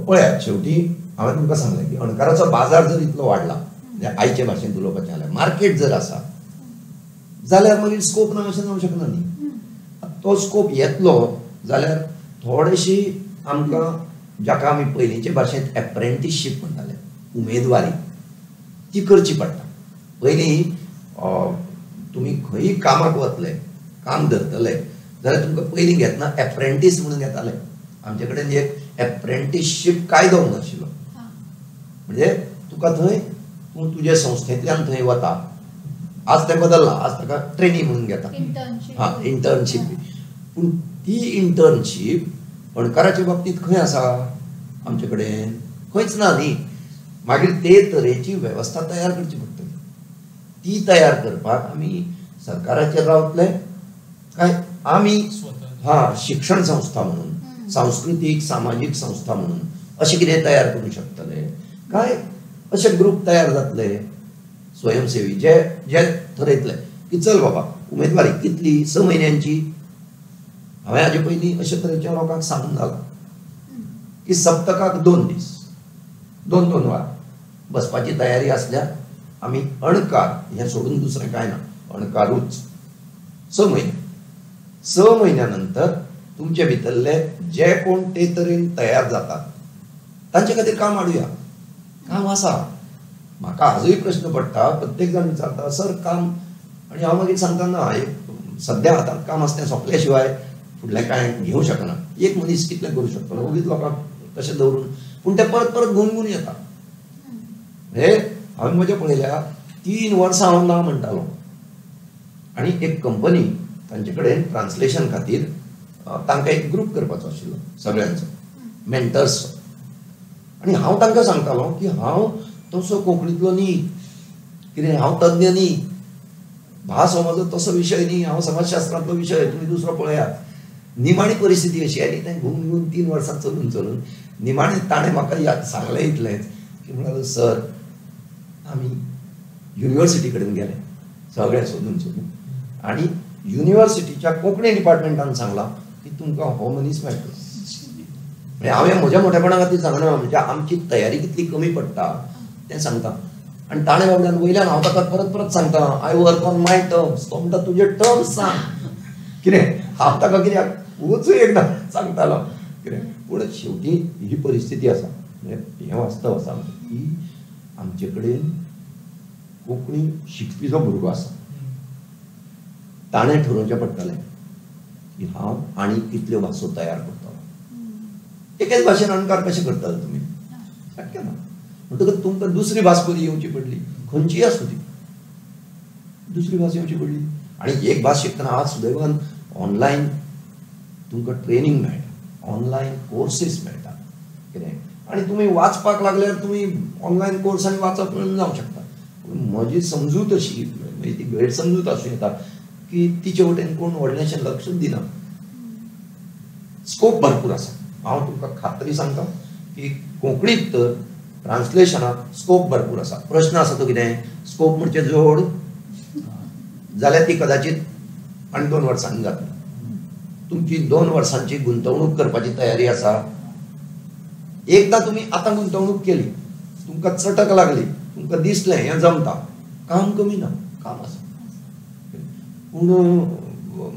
पळयात, शेवटी हांवें तुमकां सांगलें की अणकाराचो बाजार जर इतलो वाडला, म्हणजे आयचे भाशेंत उलोवपाचें जाल्यार मार्केट जर आसा जाल्यार मागीर स्कोप ना अशें जावंक शकना न्ही. तो स्कोप येतलो जाल्यार थोडेशी आमकां जाका आमी पयलींचे भाशेंत एप्रेंटीसशीप म्हणटाले, उमेदवारी, ती करची पडटा. पयलीं तुमी खंय कामाक वतले, काम धरतले जाल्यार तुमकां पयलीं घेतना एप्रेंटीस म्हणून घेताले. आमचे कडेन एक एप्रेंटीसशीप कायदो म्हणून आशिल्लो, म्हणजे तुका थंय तूं तुजे संस्थेंतल्यान थंय वता. आज तें बदल्लां, आज ताका ट्रेनी म्हणून घेता, हां, इंटर्नशीप. पूण ती इंटर्नशीप अणकाराच्या बाबतींत खंय आसा आमचे कडेन? खंयच ना न्ही. मागीर ते तरेची वेवस्था तयार करची पडटली. ती तयार करपाक आमी सरकाराचेर रावतले काय आमी हां शिक्षण संस्था म्हणून, सांस्कृतीक सामाजीक संस्था म्हणून अशें कितें तयार करूंक शकतले काय अशे ग्रूप तयार जातले स्वयंसेवी जे जे थरयतले की चल बाबा उमेदवारी कितली, 6 म्हयन्यांची. हांवें हाजे पयलीं अशे तरेच्या लोकांक सांगून जालां की सप्तकाक 2 दीस, 2-2 वरां बसपाची तयारी आसल्यार आमी अणकार हें सोडून दुसरें कांय ना, अणकारूच 6 म्हयने. 6 म्हयन्या नंतर तुमचे भितरले जे कोण ते तरेन तयार जातात तांचे खातीर काम हाडुया. काम आसा. म्हाका आजूय प्रश्न पडटा, प्रत्येक जाण विचारता सर काम, आनी हांव मागीर सांगता ना, एक सद्या हातांत काम आसा तें सोंपल्या शिवाय फुडलें कांय घेवं शकना. एक मनीस कितलें करूं शकतलो, ओगीच लोकांक तशें दवरून, पूण तें परत परत गुणगुण येता. हे हांवें म्हज्या पळयल्या 3 वर्सां हांव ना म्हणटालो आनी एक कंपनी तांचे कडेन ट्रान्सलेशन खातीर तांकां एक ग्रूप करपाचो आशिल्लो सगळ्यांचो, मेंटर्स. आनी हांव तांकां सांगतालो की हांव तसो कोंकणींतलो न्ही, कितें हांव तज्ञ न्ही, भास हो म्हजो तसो विशय न्ही, हांव समाजशास्त्रांतलो विशय, तुमी दुसरो पळयात. निमाणी परिस्थिती अशी आयली, तें घुंवून घुंवून 3 वर्सां चलून चलून निमाणें ताणें म्हाका सांगलें इतलेंच की म्हणालो सर आमी युनिवर्सिटी कडेन गेले सगळें सोदून सोदून आनी युनिवर्सिटीच्या कोंकणी डिपार्टमेंटान सांगलां की तुमकां हो मनीस मेळटलो. म्हणजे हांवें म्हज्या मोठेपणा खातीर सांगना, म्हणजे आमची तयारी कितली कमी पडटा तें सांगता. आनी ताणें बाबड्यान वयल्यान हांव ताका परत परत सांगता I work on my terms. तो म्हणटा तुजे टर्म्स सांग कितें, हांव ताका कित्याक वचूं एकदां सांगतालो कितें. पूण शेवटी ही परिस्थिती आसा, म्हणजे हें वास्तव आसा की आमचे कडेन कोंकणी शिकपी जो भुरगो आसा ताणें ठरोवचें पडटलें की हांव आनी कितल्यो भासो तयार करतलो. एकेच भाशेन अणकार कशें करतले तुमी, शक्य ना. म्हणटकच तुमकां दुसरी भास बरी येवची पडली, खंयचीय आसूं ती दुसरी भास येवची पडली. आनी एक भास शिकतना आज सुदैवान ऑनलायन तुमकां ट्रेनींग मेळटा, ऑनलायन कोर्सीस मेळटा कितें, आनी तुमी वाचपाक लागल्यार तुमी ऑनलायन कोर्स आनी वाचप म्हणून जावंक शकता. पूण म्हजी समजूत अशी, म्हणजे ती गैरसमजूत आसूं येता की तिचे वटेन कोण व्हडलेंशें लक्षूच दिना. स्कोप भरपूर आसा, हांव तुमकां खात्री सांगता की कोंकणींत तर ट्रान्सलेशनाक स्कोप भरपूर आसा. प्रश्न आसा तो कितें, स्कोप म्हणजे जोड जाल्यार ती कदाचित आनी 2 वर्सांनी जातली. तुमची 2 वर्सांची गुंतवणूक करपाची तयारी आसा. एकदां तुमी आतां गुंतवणूक केली, तुमकां चटक लागली, तुमकां दिसलें हें जमता, काम कमी ना, काम आसा. पूण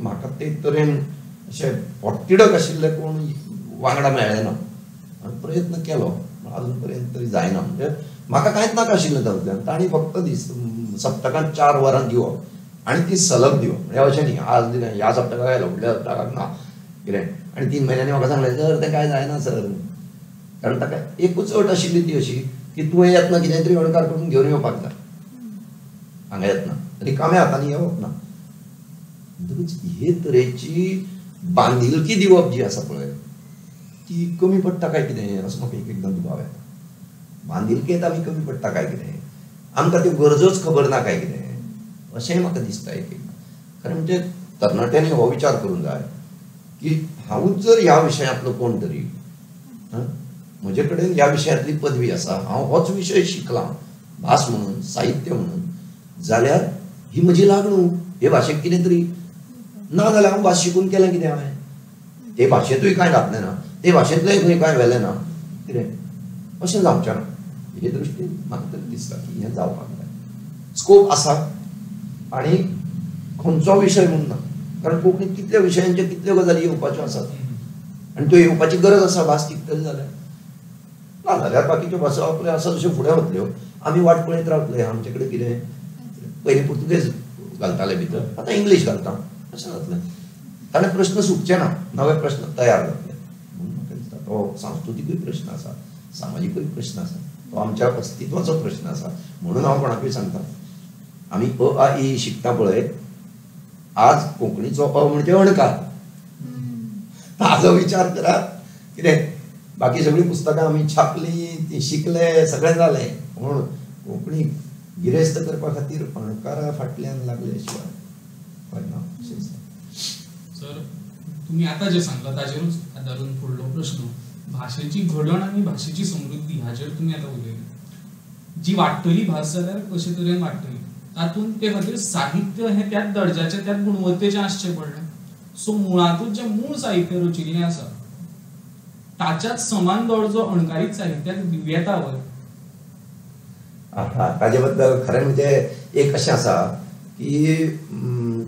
म्हाका ते तरेन अशें पोटतिडक आशिल्ले कोण वांगडा मेळ्ळे ना. आनी प्रयत्न केलो अजून पर्यंत तरी जायना. म्हणजे म्हाका कांयच नाका आशिल्लें तातूंतल्यान, तांणी फक्त दीस सप्तकांत 4 वरां दिवप आनी ती सलग दिवप. म्हणजे अशें न्ही आज दिलें ह्या सप्तकाक आयलो फुडल्या सप्तकाक ना कितें. आनी 3 म्हयन्यांनी म्हाका सांगलें सर तें कांय जायना सर, कारण ताका एकूच अट आशिल्ली ती अशी की तुवें येतना कितें तरी अणकार करून घेवन येवपाक जाय, हांगा येतना रिकाम्या हातांनी येवप ना. म्हणटकच हे तरेची बांदिलकी दिवप जी आसा पळय ती कमी पडटा काय कितें असो म्हाका एक एकदां दुबाव येता. बांदिलकेंत आमी कमी पडटा काय कितें. आमकां त्यो गरजोच खबर ना काय कितें अशेंय म्हाका दिसता एक एकदां. खरें म्हणजे तरणाट्यांनी हो विचार करूंक जाय की हांवूच जर ह्या विशयांतलो कोण तरी, म्हजे कडेन ह्या विशयांतली पदवी आसा, हांव होच विशय शिकलां भास म्हणून, साहित्य म्हणून, जाल्यार ही म्हजी लागणूक हे भाशेक कितें तरी ना जाल्यार हांव भास शिकून केलें कितें हांवें, ते भाशेंतूय कांय घातलें ना, ते भाशेंतलें खंय कांय व्हेलें ना, कितें अशें जावचें ना. हे दृश्टीन म्हाका तरी दिसता की हें जावपाक जाय. स्कोप आसा आनी खंयचो विशय म्हूण ना, कारण कोंकणीत कितल्या विशयांच्यो कितल्यो गजाली येवपाच्यो आसात आनी त्यो येवपाची गरज आसा भास तिगतली जाल्यार. ना जाल्यार बाकीच्यो भासो आपल्यो आसा तश्यो फुडें वतल्यो, आमी वाट पळयत रावतले. आमचे कडेन कितें पयलीं पुर्तुगेज घालताले भितर, आतां इंग्लीश घालता, अशें जातलें. ताणें प्रश्न सुटचे ना, नवे प्रश्न तयार जातले. म्हणून म्हाका दिसता तो सांस्कृतिकूय प्रश्न आसा, सामाजिकूय प्रश्न आसा, तो आमच्या अस्तित्वाचो प्रश्न आसा. म्हणून हांव कोणाकूय सांगता, आमी अ आ इ शिकता पळय, आज कोंकणीचो अ म्हणजे अणकार, ताजो विचार करात कितें. बाकी सगळीं पुस्तकां आमी छापलीं, ती शिकले, सगळें जालें, पूण कोंकणी गिरेस्त करपा खातीर अणकारा फाटल्यान लागले शिवाय हय ना अशें दिसता. सर, तुमी आतां जें सांगलां ताजेरूच आदारून फुडलो प्रश्न, भाशेची घडण आनी भाशेची समृद्धी हाजेर तुमी आतां उलयले. जी वाडटली भास जाल्यार कशे तरेन वाडटली, तातूंत ते खातीर साहित्य हें त्याच दर्जाचें, त्याच गुणवत्तेचें आसचें पडलें. सो मुळांतूच जें मूळ साहित्य रचिल्लें आसा ताच्याच समान दर्जो अणकारीत साहित्याक दिवं येता व्हय? हा, ताजे बद्दल खरें म्हणजे एक अशें आसा की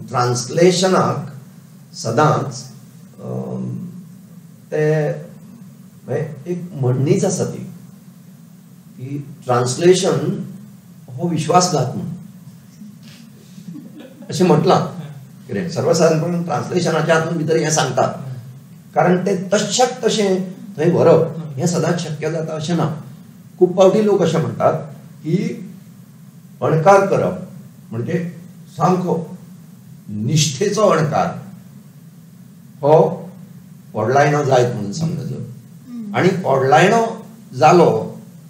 ट्रान्सलेशनाक सदांच ते एक म्हणणीच आसा ती की ट्रान्सलेशन हो विश्वासघात म्हणून अशें म्हटलां. कितें सर्वसाधारणपणान ट्रान्सलेशनाच्या हातूंत भितर हें सांगतात, कारण तें तश्याक तशें थंय व्हरप हें सदांच शक्य जाता अशें ना. खूब फावटी लोक अशें म्हणटात की अणकार करप म्हणजे सामको निश्ठेचो अणकार हो ओडलायणो जायत म्हणून समजचो, आनी ओडलायणो जालो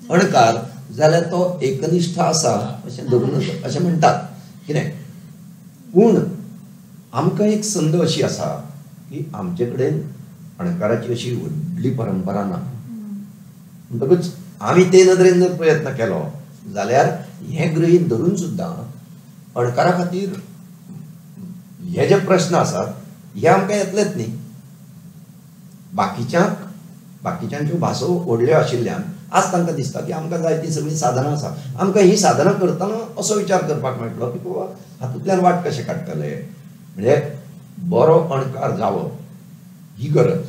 अणकार जाल्यार तो एकनिश्ठ आसा अशें धरून अशें म्हणटात कितें. पूण आमकां एक संद अशी आसा की आमचे कडेन अणकाराची अशी व्हडली परंपरा ना, म्हणटकूच आमी ते नदरेन जर प्रयत्न केलो जाल्यार हें गृहीत धरून सुद्दां अणकारा खातीर हे जे प्रश्न आसात हे आमकां येतलेच न्ही. बाकीच्यांच्यो भासो व्हडल्यो आशिल्ल्यान आज तांकां दिसता की आमकां जाय तीं सगळीं साधनां आसा, आमकां हीं साधनां करतना असो विचार करपाक मेळटलो की बाबा हातूंतल्यान वाट कशें काडटले. म्हणजे बरो अणकार जावप ही गरज,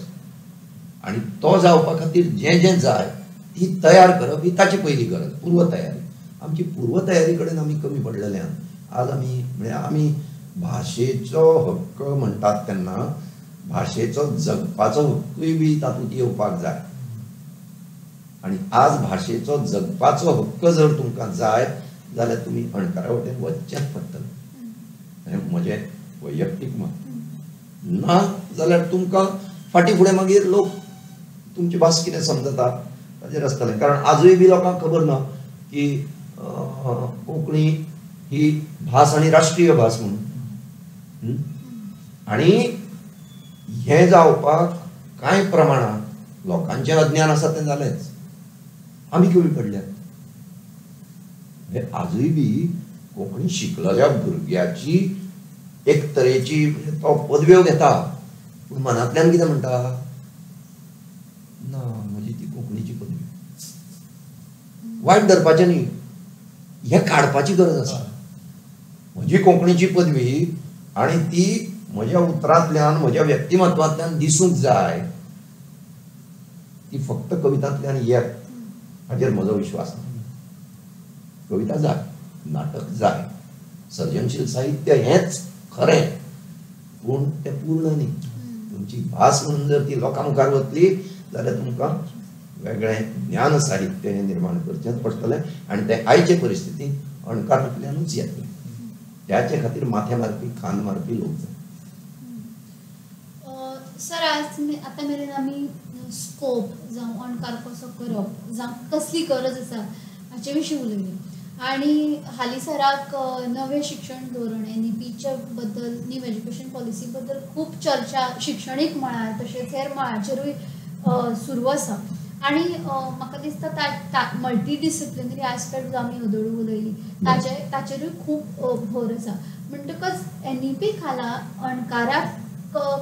आनी तो जावपा खातीर जें जें जाय ती तयार करप ही ताची पयली गरज, पूर्वतयारी. आमची पूर्वतयारी कडेन आमी कमी पडलेल्यान आज आमी म्हळ्यार आमी भाशेचो हक्क म्हणटात तेन्ना भाशेचो जगपाचो हक्कूय बी तातूंत येवपाक जाय. आनी आज भाशेचो जगपाचो हक्क जर तुमकां जाय जाल्यार तुमी अणकारा वटेन वचचेंच पडटलें, हें म्हजें वैयक्तीक मत. ना जाल्यार तुमकां फाटीं फुडें मागीर लोक तुमची भास कितें समजता ताजेर आसतलें. कारण आजूय बी लोकांक खबर ना की कोंकणी ही भास आनी राष्ट्रीय भास म्हणून. आनी हें जावपाक कांय प्रमाणांत लोकांचें अज्ञान आसा तें जालेंच, आमी कमी पडल्यात. आजूय बी कोंकणी शिकलेल्या भुरग्याची एक तरेची तो पदव्यो घेता, पूण मनांतल्यान कितें म्हणटा, ना म्हजी ती कोंकणीची पदवी. वायट धरपाचें न्ही, हें काडपाची गरज आसा. म्हजी कोंकणीची पदवी आनी ती म्हज्या उतरांतल्यान म्हज्या व्यक्तिमत्वांतल्यान दिसूंक जाय, ती फक्त कवितांतल्यान येत हाचेर म्हजो विश्वास ना. कविता जाय, नाटक जाय, सर्जनशील साहित्य हेंच खरें, पूण तें पूर्ण न्ही. तुमची भास म्हणून जर ती लोकां मुखार वतली जाल्यार तुमकां वेगळें ज्ञान साहित्य हें निर्माण करचेंच पडटलें, आनी तें आयचे परिस्थितींत अणकारांतल्यानूच येतलें. त्याचे खातीर माथें मारपी, खांद मारपी लोक जाय. सर, आज आतां मेरेन आमी स्कोप जावं अणकार कसो करप जावं कसली गरज आसा हाचे विशीं उलयली. आनी हालींसराक नवें शिक्षण धोरण एनईपीच्या बद्दल, न्यू एज्युकेशन पॉलिसी बद्दल खूब चर्चा शिक्षणीक मळार तशेंच हेर मळाचेरूय सुरू आसा. आनी म्हाका दिसता मल्टी डिसिप्लिनरी आस्पेक्ट जो आमी हदोळ उलयली ताचेरूय खूब भर आसा. म्हणटकच एनईपी खाला अणकाराक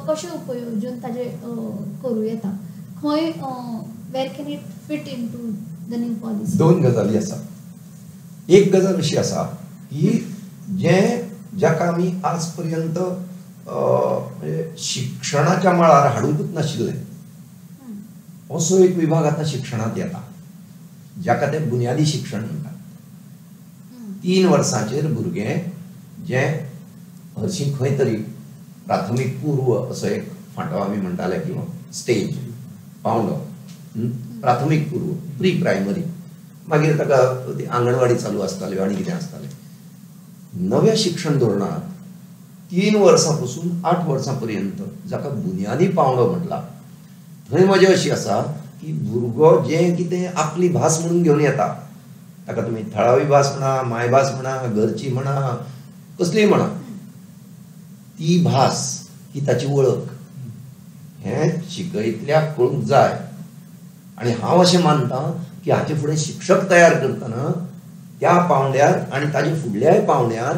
कशें उपयोजन ताजें करूं येता, खंय where can it fit into the new policy? दोन गजाली आसा. एक गजाल अशी आसा की जें जाका आमी आज पर्यंत शिक्षणाच्या मळार हाडूंकच नाशिल्लें असो एक विभाग आतां शिक्षणांत येता, जाका ते बुन्यादी शिक्षण म्हणटात. 3 वर्सांचेर भुरगें जें हरशीं खंय तरी प्राथमीक पूर्व असो एक फांटो आमी म्हणटाले किंवा स्टेज पावंडो, प्राथमीक पूर्व प्री प्रायमरी, मागीर ताका आंगणवाडी चालू आसताल्यो आनी कितें आसतालें. नव्या शिक्षण धोरणांत 3 वर्सां पसून 8 वर्सां पर्यंत जाका बुन्यादी पावंडो म्हटला थंय मजा अशी आसा की भुरगो जें कितें आपली भास म्हणून घेवन येता, ताका तुमी थळावी भास म्हणा, मायभास म्हणा, घरची म्हणा, कसलीय म्हणा, ती भास ही ताची वळख हें शिकयतल्याक कळूंक जाय. आनी हांव अशें मानता की हाचे फुडें शिक्षक तयार करतना त्या पावंड्यार आनी ताजे फुडल्याय पावंड्यार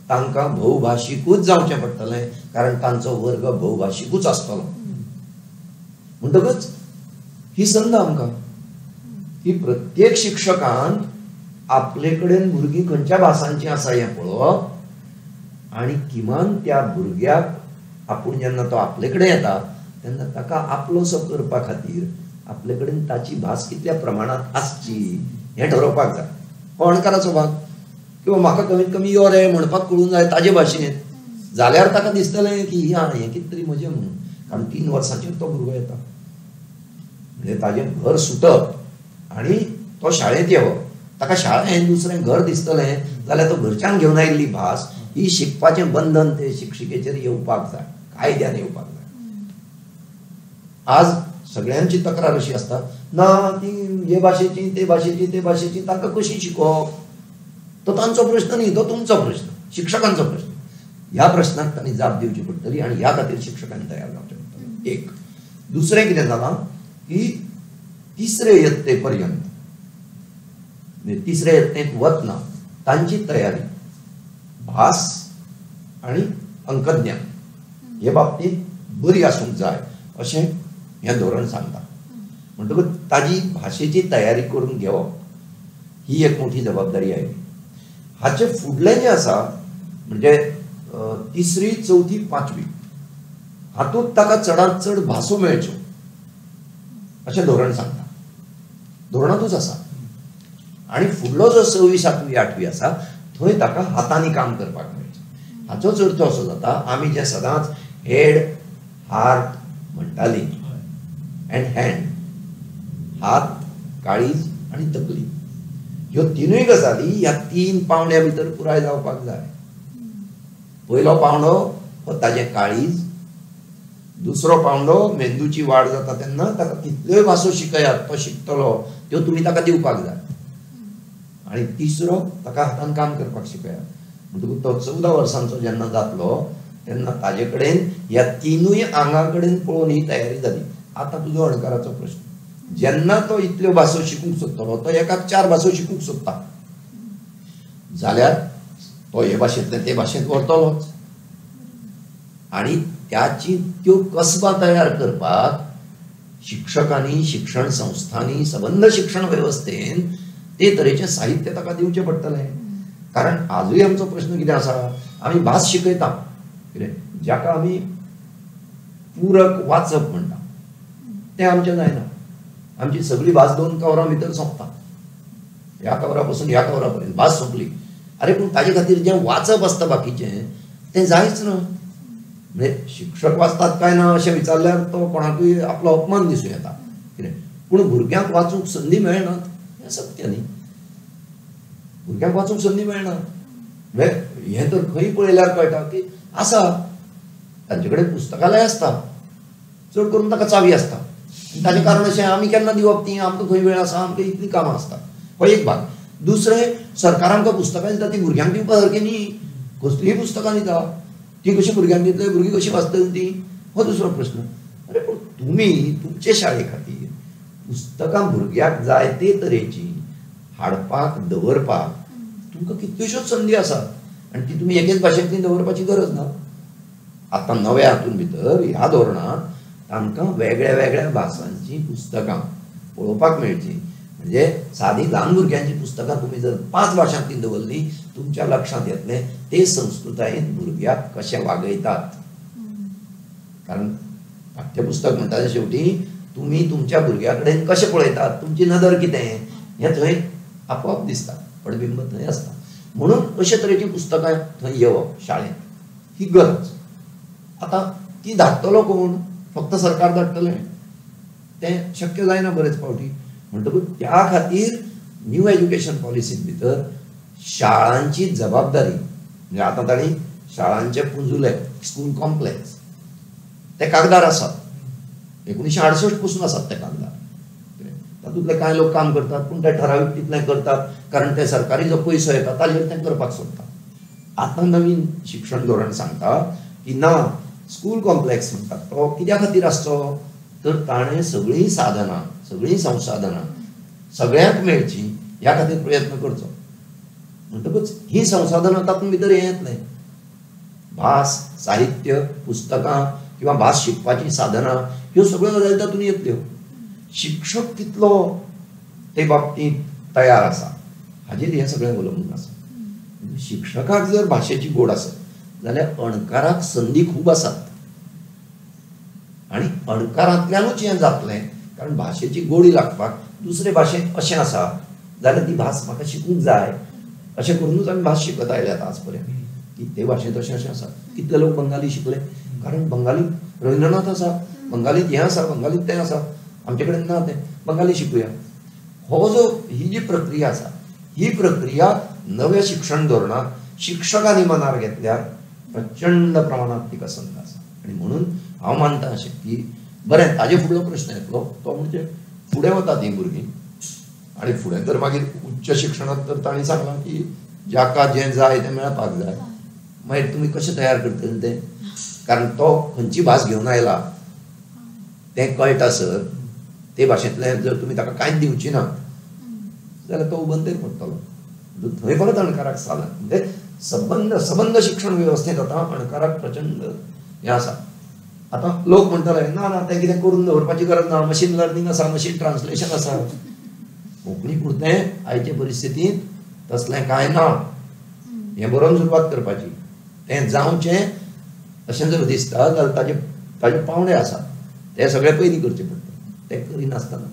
तांकां भोवभाशीकूच जावचें पडटलें, कारण तांचो वर्ग भोवभाशीकूच आसतलो. म्हणटकच ही संद आमकां की प्रत्येक शिक्षकान आपले कडेन भुरगीं खंयच्या भासांचीं आसा हें पळोवप आनी किमान त्या भुरग्याक आपूण जेन्ना तो आपले कडेन येता तेन्ना ताका आपलोसो करपा खातीर आपले कडेन ताची भास कितल्या प्रमाणांत आसची हें ठरोवपाक जाय. हो अणकाराचो भाग. किंवा म्हाका कमीत कमी यो रे म्हणपाक कळूंक जाय ताजे भाशेंत, जाल्यार ताका दिसतलें की हा हें कितें तरी म्हजें म्हणून. कारण 3 वर्सांचेर तो भुरगो येता, म्हणजे ताजें घर सुटप आनी तो शाळेंत येवप, ताका शाळा हें दुसरें घर दिसतलें जाल्यार तो घरच्यान घेवन आयिल्ली भास ही शिकपाचें बंधन ते शिक्षिकेचेर येवपाक जाय, कायद्यान येवपाक जाय. आज सगळ्यांची तक्रार अशी आसता, ना ती हे भाशेची ते भाशेची ते भाशेची, तांकां कशी शिकोवप? तो तांचो प्रश्न न्ही, तो तुमचो प्रश्न, शिक्षकांचो प्रश्न. ह्या प्रश्नाक तांणी जाप दिवची पडटली आनी ह्या खातीर शिक्षकांनी तयार जावचें पडटलें. एक. दुसरें कितें जालां की तिसरे यत्ते पर्यंत, तिसरे यत्तेंत वतना तांची तयारी भास आनी अंकज्ञान हे बाबतींत बरी आसूंक जाय अशें हें धोरण सांगता. म्हणटकूच ताजी भाशेची तयारी करून घेवप ही एक मोठी जबाबदारी आयली. हाचे फुडलें जें आसा म्हणजे 3री, 4थी, 5वी हातूंत ताका चडांत चड भासो मेळच्यो अशें धोरण सांगता, धोरणांतूच आसा. आनी फुडलो जो 6वी, 7वी, 8वी आसा थंय ताका हातांनी काम करपाक मेळचें. हाचोच अर्थ असो जाता, आमी जें सदांच हेड हार्ट म्हणटाली, अँड हँड, हात, काळीज आनी तकली, ह्यो तिनूय गजाली ह्या 3 पावंड्या भितर पुराय जावपाक जाय. पयलो पावंडो हो ताजें काळीज, दुसरो पावंडो मेंदूची वाड जाता तेन्ना ताका कितल्योय भासो शिकयात तो शिकतलो, त्यो तुमी ताका दिवपाक जाय. आनी तिसरो ताका हातान काम करपाक शिकयात. म्हणटकूच तो 14 वर्सांचो जेन्ना जातलो तेन्ना ताजे कडेन ह्या तिनूय आंगा कडेन पळोवन ही तयारी जाली. आतां तुजो अणकाराचो प्रश्न, जेन्ना तो इतल्यो भासो शिकूंक सोदतलो, तो एकाक 4 भासो शिकूंक सोदता जाल्यार तो हे भाशेंतल्यान ते भाशेंत व्हरतलोच. आनी त्याची त्यो कसबां तयार करपाक शिक्षकांनी, शिक्षण संस्थांनी, सबंद शिक्षण वेवस्थेन ते तरेचें साहित्य ताका दिवचें पडटलें. कारण आजूय आमचो प्रश्न कितें आसा, आमी भास शिकयता कितें जाका आमी पूरक वाचप म्हणटा तें आमचें जायना. आमची सगळी भास 2 कवरां भितर सोंपता, ह्या कवरा पसून ह्या कवरा पर्यंत भास सोंपली. अरे पूण ताजे खातीर जें वाचप आसता बाकीचें तें जायच ना. म्हणजे शिक्षक वाचतात काय ना अशें विचारल्यार तो कोणाकूय आपलो अपमान दिसूं येता कितें, पूण भुरग्यांक वाचूंक संदी मेळना हें सत्य न्ही. भुरग्यांक वाचूंक संदी मेळना म्हणजे हें तर खंय पळयल्यार कळटा की आसा, तांचे कडेन पुस्तकालय आसता, चड करून ताका चावी आसता. ताचें कारण अशें आमी केन्ना दिवप ती, आमकां खंय वेळ आसा, आमकां इतलीं कामां आसता. हो एक भाग. दुसरें, सरकार आमकां पुस्तकां दिता ती भुरग्यांक दिवपा सारकी न्ही. कसलींय पुस्तकां दिता ती कशी भुरग्यांक दितले, भुरगीं कशीं वाचतलीं ती, हो दुसरो प्रस्न. अरे पूण तुमी तुमचे शाळे खातीर पुस्तकां भुरग्याक जाय ते तरेची हाडपाक दवरपाक तुमकां कितल्योश्योच संदी आसात आनी ती तुमी एकेच भाशेंतली दवरपाची गरज ना. आतां नव्या हातूंत भितर ह्या धोरणांत तांकां वेगळ्या वेगळ्या भासांचीं पुस्तकां पळोवपाक मेळचीं. म्हणजे सादी ल्हान भुरग्यांचीं पुस्तकां तुमी जर 5 भाशांतली दवरलीं तुमच्या लक्षांत येतलें ते संस्कृतायेन भुरग्याक कशें वागयतात. कारण पाठ्यपुस्तक म्हणटा तें शेवटी तुमी तुमच्या भुरग्या कडेन कशें पळयतात, तुमची नदर कितें हें थंय आपोआप दिसता, पडबिंब थंय आसता. म्हणून अशे तरेचीं पुस्तकां थंय येवप शाळेंत ही गरज. आतां ती धाडटलो कोण? फक्त सरकार धाडटलें तें शक्य जायना बरेच फावटी. म्हणटकूच त्या खातीर न्यू एज्युकेशन पॉलिसींत भितर शाळांची जबाबदारी, म्हणजे आतां तांणी शाळांचे पुंजुले स्कूल कॉम्प्लेक्स ते कागदार आसात, 1968 पसून आसात ते कागदार. तातूंतले कांय लोक काम करतात पूण ते ठरावीक तितलें करतात कारण ते सरकारी जो पयसो येता ताजेर ते करपाक सोदतात. आतां नवीन शिक्षण धोरण सांगता की ना, स्कूल कॉम्प्लेक्स म्हणटात तो कित्या खातीर आसचो तर ताणें सगळीं साधनां, सगळीं संसाधनां सगळ्यांक मेळचीं ह्या खातीर प्रयत्न करचो. म्हणटकूच हीं संसाधनां तातूंत भितर हें येतलें, भास, साहित्य, पुस्तकां किंवा भास शिकपाचीं साधनां, ह्यो सगळ्यो गजाली तातूंत येतल्यो. शिक्षक कितलो ते बाबतींत तयार आसा हाजेर हें सगळें अवलंबून आसा. शिक्षकाक जर भाशेची गोड आसत जाल्यार अणकाराक संदी खूब आसात आनी अणकारांतल्यानूच हें जातलें. कारण भाशेची गोडी लागपाक दुसरे भाशेंत अशें आसा जाल्यार ती भास म्हाका शिकूंक जाय अशें करुनूच आमी भास शिकत आयल्यात आज पर्यंत की ते भाशेंत अशें अशें आसा. कितले लोक बंगाली शिकले कारण बंगाली रवींद्रनाथ आसा, बंगालीत हें आसा, बंगालीत तें आसा, आमचे कडेन ना तें, बंगाली शिकूया. हो जो ही जी प्रक्रिया आसा ही प्रक्रिया नव्या शिक्षण धोरणांत शिक्षकांनी मनार घेतल्यार प्रचंड प्रमाणांत तिका संद आसा. आनी म्हणून हांव मानता अशें की बरें, ताजे फुडलो प्रश्न येतलो तो म्हणजे फुडें वतात हीं भुरगीं आनी फुडें तर मागीर उच्च शिक्षणांत तर तांणी सांगलां की जाका जें जाय तें मेळपाक जाय. मागीर तुमी कशें तयार करतले तें, कारण तो खंयची भास घेवन आयला तें कळटा सर ते भाशेंतलें जर तुमी ताका कांयच दिवची ना जाल्यार तो उबंतेर पडटलो. थंय परत अणकाराक साधन, म्हणजे सबंद सबंद शिक्षण वेवस्थेंत आतां अणकाराक प्रचंड हें आसा. आतां लोक म्हणटाले ना ना तें कितें करून दवरपाची गरज ना, मशीन लर्निंग आसा, मशीन ट्रान्सलेशन आसा. कोंकणी पुरतें आयचे परिस्थितींत तसलें कांय ना. हें बरोवन सुरवात करपाची, तें जावचें अशें जर दिसता जाल्यार ताजे ताजे पावंडे आसात ते सगळे पयलीं करचे पडटा, ते करिनासतना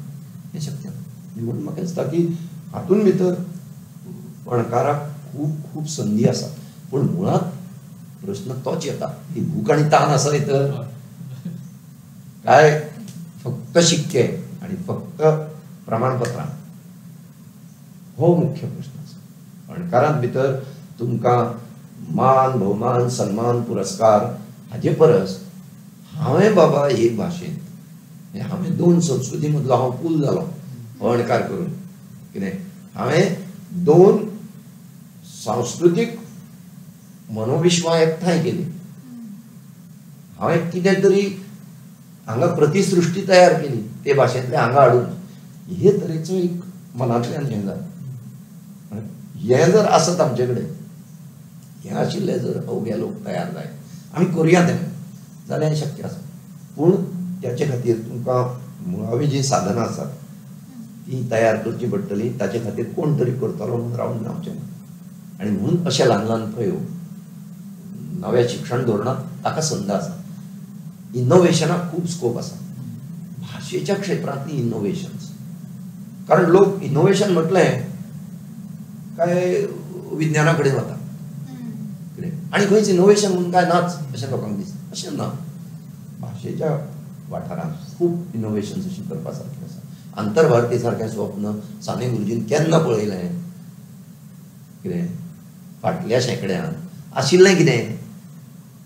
हें शक्य ना. म्हणून म्हाका दिसता की हातूंत भितर अणकाराक खूब खूब संदी आसा. पूण मुळांत प्रश्न तोच येता की भूक आनी तान आसा तर काय फक्त शिक्के आनी फक्त प्रमाणपत्रां, हो मुख्य प्रश्न आसा. अणकारांत भितर तुमकां मान, भोवमान, सन्मान, पुरस्कार हाजे परस हांवें बाबा एक भाशेंत हांवें दोन संस्कृती मदलो हांव पूल जालो हो अणकार करून, कितें हांवें दोन सांस्कृतीक मनोविश्वां एकठांय केली, हांवें कितें तरी हांगा प्रतिसृष्टी तयार केली ते भाशेंतले हांगा हाडून, हे तरेचो एक मनांतल्यान हें जाता. हें जर आसत आमचे कडेन, हें आशिल्लें जर अवघे लोक तयार जाय आमी करुया तें जाल्यार हें शक्य आसा. पूण त्याचे खातीर तुमकां मुळावी जीं साधनां आसात तीं तयार करचीं पडटलीं. ताचे खातीर कोण तरी करतलो म्हणून रावून रावचें ना. आनी म्हणून अशे ल्हान ल्हान प्रयोग नव्या शिक्षण धोरणांत ताका संद आसा. इनोव्हेशनाक खूब स्कोप आसा भाशेच्या क्षेत्रांतली इनोव्हेशन्स, कारण लोक इनोव्हेशन म्हटलें काय विज्ञाना कडेन वता आनी खंयच इनोव्हेशन म्हणून काय नाच अशें लोकांक दिसता. अशें ना, भाशेच्या वाठारांत खूब इनोव्हेशन्स अशीं करपा सारकें आसा. आंतरभारती सारकें स्वप्न साने गुरुजीन केन्ना पळयलें, कितें फाटल्या शेंकड्यांत आशिल्लें कितें,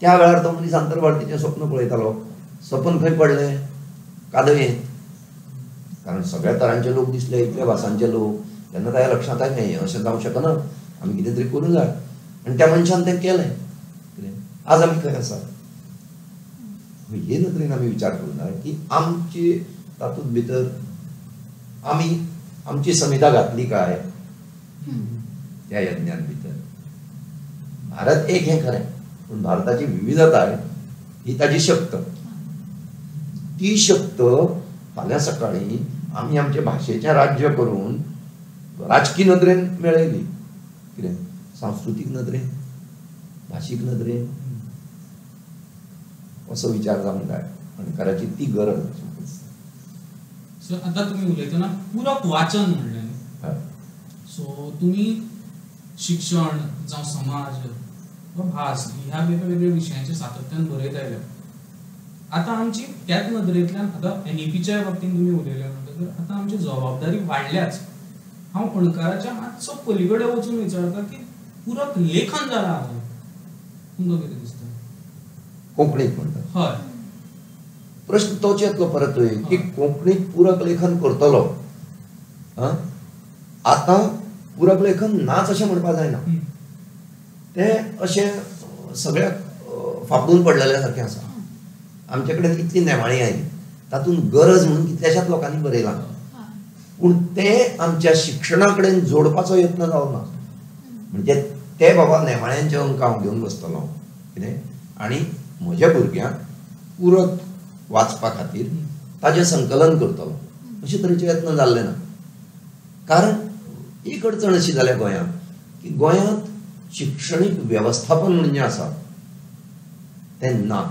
त्या वेळार तो मनीस आंतरभारतीचें स्वप्न पळयतालो. सपन खंय पडलें? कादयेंत. कारण सगळ्या तरांचे लोक दिसले, इतल्या भासांचे लोक, तेन्ना ताज्या लक्षांत आयलें हें अशें जावंक शकना, आमी कितें तरी करूंक जाय आनी त्या मनशान तें केलें. कितें आज आमी खंय आसा हे नदरेन आमी विचार करूंक जाय की आमची तातूंत भितर आमी आमची समिधा घातली काय त्या यज्ञान भितर. भारत एक हें खरें, पूण भारताची विविधताय ही ताजी शक्त. ती शक्त फाल्यां सकाळीं आमी आमचे भाशेचें राज्य करून राजकी नदरेन मेळयली, कितें सांस्कृतीक नदरेन, भाशीक नदरेन, असो विचार जावंक जाय. अणकाराची ती गरज. सो आतां तुमी उलयतना पूरक वाचन म्हणलें न्ही, सो तुमी शिक्षण जावं समाज वा भास ह्या वेगवेगळ्या विशयांचेर सातत्यान बरयत आयल्या. आतां आमची त्याच नदरेंतल्यान आतां एनईपीच्या बाबतींत तुमी उलयले म्हणटकर आतां आमची जबाबदारी वाडल्याच. हांव अणकाराच्या मातसो पलीकडे वचून विचारता की पूरक लेखन जालां हांगा, तुमकां कितें दिसता? कोंकणीत म्हणटा? हय. प्रश्न तोच येतलो परतूय की कोंकणीत पूरक लेखन करतलो. आतां पूरक लेखन नाच अशें म्हणपाक जायना, तें अशें सगळ्याक फाफडून पडलेल्या सारकें आसा. आमचे कडेन इतली नेमाळीं आयली, तातूंत गरज म्हणून कितल्याशाच लोकांनी बरयलां, पूण तें आमच्या शिक्षणा कडेन जोडपाचो यत्न जालो ना. म्हणजे ते बाबा नेमाळ्यांचे अंक हांव घेवन बसतलो कितें आनी म्हज्या भुरग्यांक पूरक वाचपा खातीर ताजें संकलन करतलो, अशे तरेचे यत्न जाल्ले ना. कारण एक अडचण अशी जाल्या गोंयांत की गोंयांत शिक्षणीक वेवस्थापन म्हणून जें आसा तें ना.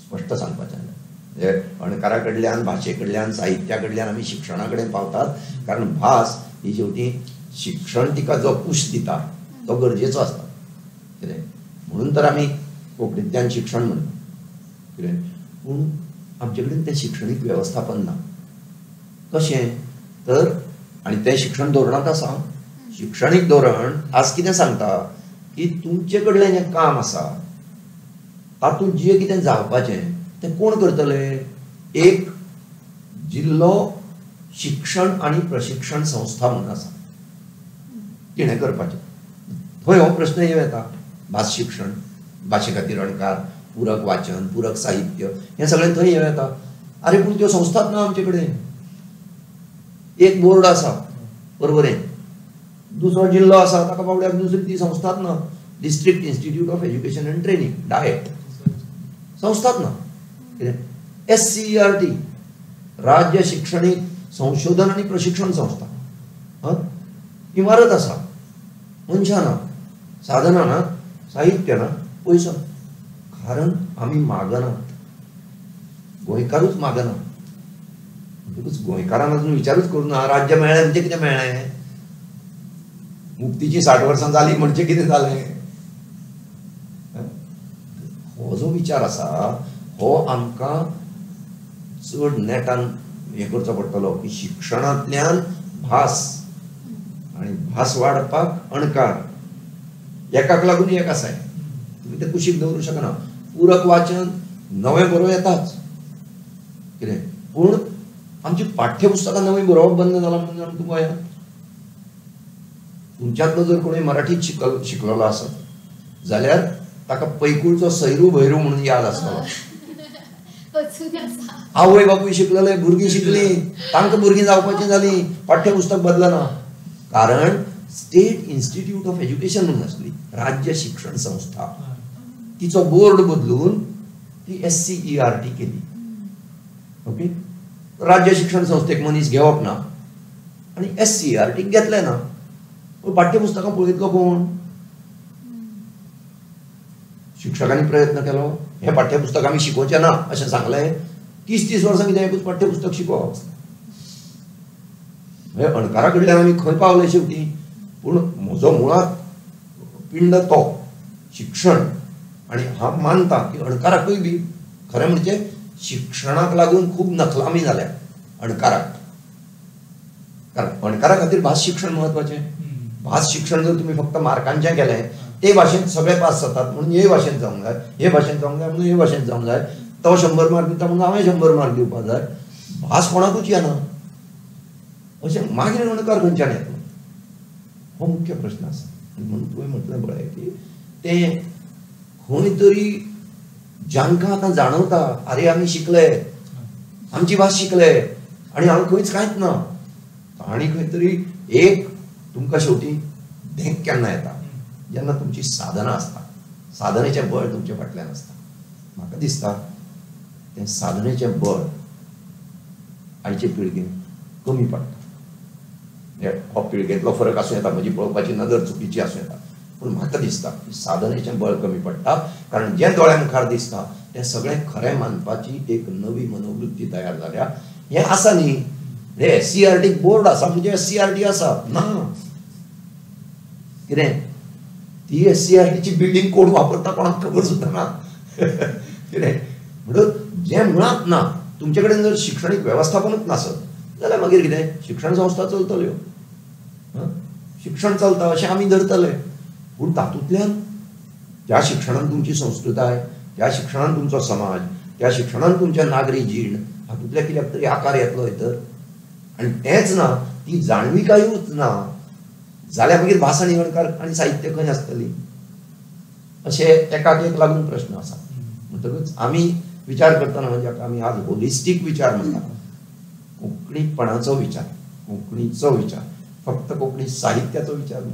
स्पश्ट सांगपाचें जाल्यार म्हणजे अणकारा कडल्यान, भाशे कडल्यान, साहित्या कडल्यान आमी शिक्षणा कडेन पावतात, कारण भास ही शेवटी शिक्षण तिका जो पुश दिता तो गरजेचो आसता. कितें म्हणून तर आमी कोंकणींतल्यान शिक्षण म्हणटा. कितें पूण आमचे कडेन तें शिक्षणीक वेवस्थापन ना. कशें तर, आनी तें शिक्षण धोरणांत आसा. शिक्षणीक धोरण आज कितें सांगता की तुमचे कडलें जें काम आसा तातूंत जें कितें जावपाचें तें कोण करतले? एक जिल्लो शिक्षण आनी प्रशिक्षण संस्था म्हणून आसा, तिणें करपाचें. थंय हो प्रश्न येवं येता, भास शिक्षण, भाशे खातीर अणकार, पूरक वाचन, पूरक साहित्य, हें सगळें थंय येवं येता. आरे पूण त्यो संस्थाच ना आमचे कडेन. एक बोर्ड आसा बरोबर, दुसरो जिल्लो आसा ताका बावड्याक दुसरी ती संस्थाच ना. District institute of education and training, DIET संस्थाच ना. कितें SCERT, राज्य शिक्षणीक संशोधन आनी प्रशिक्षण संस्था, इमारत आसा, मनशां ना, साधनां ना, साहित्य ना, पयसो. कारण आमी मागनात, गोंयकारूच मागनात. म्हणटकूच गोंयकारान अजून विचारूच करूं ना राज्य मेळ्ळें म्हणजे कितें मेळ्ळें, मुक्तीची 60 वर्सां जाली म्हणजे कितें जालें. हो जो विचार आसा हो आमकां चड नेटान हें करचो पडटलो की शिक्षणांतल्यान भास आनी भास वाडपाक अणकार एकाक लागून एक आसा, तुमी तें कुशीक दवरूंक शकना. पूरक वाचन नवें बरोवं येताच कितें, पूण आमची पाठ्यपुस्तकां नवीं बरोवप बंद जालां म्हणून जाणा तूं गोंयांत. तुमच्यांतलो जर कोणूय मराठीत शिकलेलो आसत जाल्यार ताका पैकूळचो सैरू भैरू म्हणून याद आसतलो. आवय बापूय शिकलेले, भुरगीं शिकलीं, तांकां भुरगीं जावपाचीं जालीं, पाठ्यपुस्तक बदलना. कारण स्टेट इन्स्टिट्यूट ऑफ एज्युकेशन म्हणून आसली राज्य शिक्षण संस्था, तिचो बोर्ड बदलून ती SCERT केली. ओके, राज्य शिक्षण संस्थेक मनीस घेवप ना आनी SCERT घेतलें ना. पूण पाठ्यपुस्तकां पळयतलो कोण? शिक्षकांनी प्रयत्न केलो, हें पाठ्यपुस्तक आमी शिकोवचें ना अशें सांगलें. 30-30 वर्सां कितें एकूच पाठ्यपुस्तक शिकोवप. हे अणकारा कडल्यान आमी खंय पावले शेवटी. पूण म्हजो मुळांत पिंड तो शिक्षण, आनी हांव मानता की अणकाराकूय बी खरें म्हणजे शिक्षणाक लागून खूब नखलामी जाल्या अणकाराक. कारण अणकारा खातीर भास शिक्षण म्हत्वाचें. भास शिक्षण जर तुमी फक्त मार्कांचें केलें, ते भाशेन सगळे पास जातात म्हणून हे भाशेन जावंक जाय, हे भाशेन जावंक जाय म्हणून हे भाशेन जावंक जाय, तो 100 मार्क दिता म्हणून हांवें 100 मार्क दिवपाक जाय, भास कोणाकूच येना. अशें मागीर अणकार खंयच्यान येतलो? हो मुख्य प्रश्न आसा. आनी म्हणून तुवें म्हटलें पळय की तें खंय तरी जांकां आतां जाणवता, आरे आमी शिकले, आमची भास शिकले आनी हांव खंयच कांयच ना, आनी खंय तरी एक तुमकां शेवटी धेंक केन्ना येता जेन्ना तुमची साधना आसता, साधनेचें बळ तुमच्या फाटल्यान आसता. म्हाका दिसता तें साधनेचें बळ आयचे पिळगेक कमी पडटा. हो पिळगेंतलो फरक आसूं येता, म्हजी पळोवपाची नदर चुकीची आसूं येता, पूण म्हाका दिसता की साधनेचें बळ कमी पडटा, कारण जें दोळ्या मुखार दिसता तें सगळें खरें मानपाची एक नवी मनोवृत्ती तयार जाल्या. हें आसा न्ही, हे SCERT board आसा म्हणजे SCERT आसा ना, कितें ती SCERTची बिल्डींग कोण वापरता कोणाक खबर सुद्दां ना. कितें म्हणून जें मुळांत ना, तुमचे कडेन जर शिक्षणीक वेवस्थापनूच नासत जाल्यार मागीर कितें शिक्षण संस्था चलतल्यो, शिक्षण चलता अशें आमी धरतले, पूण तातूंतल्यान ज्या शिक्षणान तुमची संस्कृताय, त्या शिक्षणान तुमचो समाज, त्या शिक्षणान तुमच्या नागरी जीण, हातूंतल्या कित्याक तरी आकार येतलो तर. आनी तेंच ना, ती जाणविकायूच ना जाल्यार मागीर भास आनी अणकार आनी साहित्य खंय आसतली, अशे एकाक एक लागून प्रश्न आसा. म्हणटकूच आमी विचार करतना म्हणजे आमी आज होलिस्टीक विचार म्हणटा, कोंकणीपणाचो विचार, कोंकणीचो विचार, फक्त कोंकणी साहित्याचो विचार न्ही,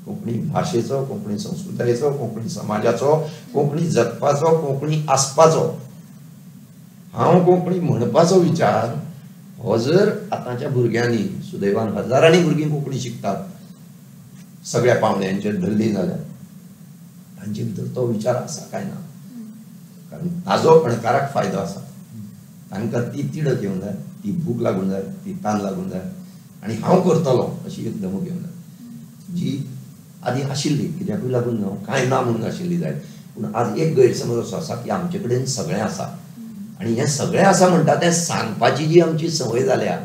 कोंकणी भाशेचो, कोंकणी संस्कृतायेचो, कोंकणी समाजाचो, कोंकणी जगपाचो, कोंकणी आसपाचो, हांव कोंकणी म्हणपाचो विचार हो जर आतांच्या भुरग्यांनी, सुदैवान हजारांनी भुरगीं कोंकणी शिकतात सगळ्या पावंड्यांचेर धरली जाल्यार तांचे भितर तो विचार आसा काय ना, कारण ताजो अणकाराक फायदो आसा. तांकां ती तिडक येवंक जाय, ती भूक लागूंक जाय, ती तान लागूंक जाय आनी हांव करतलो अशी एक धमक येवंक जाय, जी आदी आशिल्ली कित्याकूय लागून जावं कांय ना म्हणून आशिल्ली जायत. पूण आज एक गैरसमज असो आसा की आमचे कडेन सगळें आसा आनी हें सगळें आसा म्हणटा तें सांगपाची जी आमची संवय जाल्या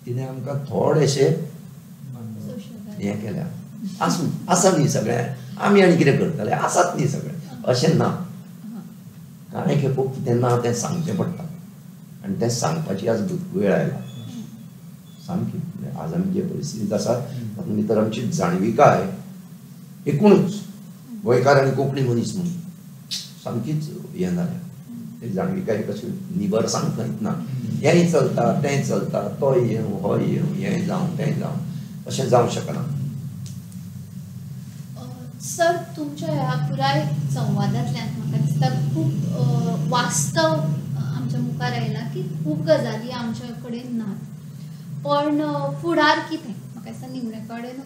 तिणें आमकां थोडेशें हें केल्या. आसूं, आसा न्ही सगळें, आमी आनी कितें करतले, आसात न्ही सगळें, अशें ना. कांय खेपो कितें ना तें सांगचें पडटा आनी तें सांगपाची आज वेळ आयला सामकी. आज आमी जे परिस्थितींत आसात तातूंत भितर आमची जाणविकाय एकूणच गोंयकार आनी कोंकणी मनीस म्हणून सामकीच हें जाल्या. ती जाणविकाय कशी निबरसाण खंयच ना, हेंय चलता तेंय चलता, तोय येवं होय येवं, हें जावं तें जावं, अशें जावंक शकना. सर, तुमच्या ह्या पुराय संवादांतल्यान म्हाका दिसता खूब वास्तव आमच्या मुखार आयलां की खूब गजाली आमच्या कडेन नात, पण फुडार कितें? म्हाका दिसता निमणे कडेन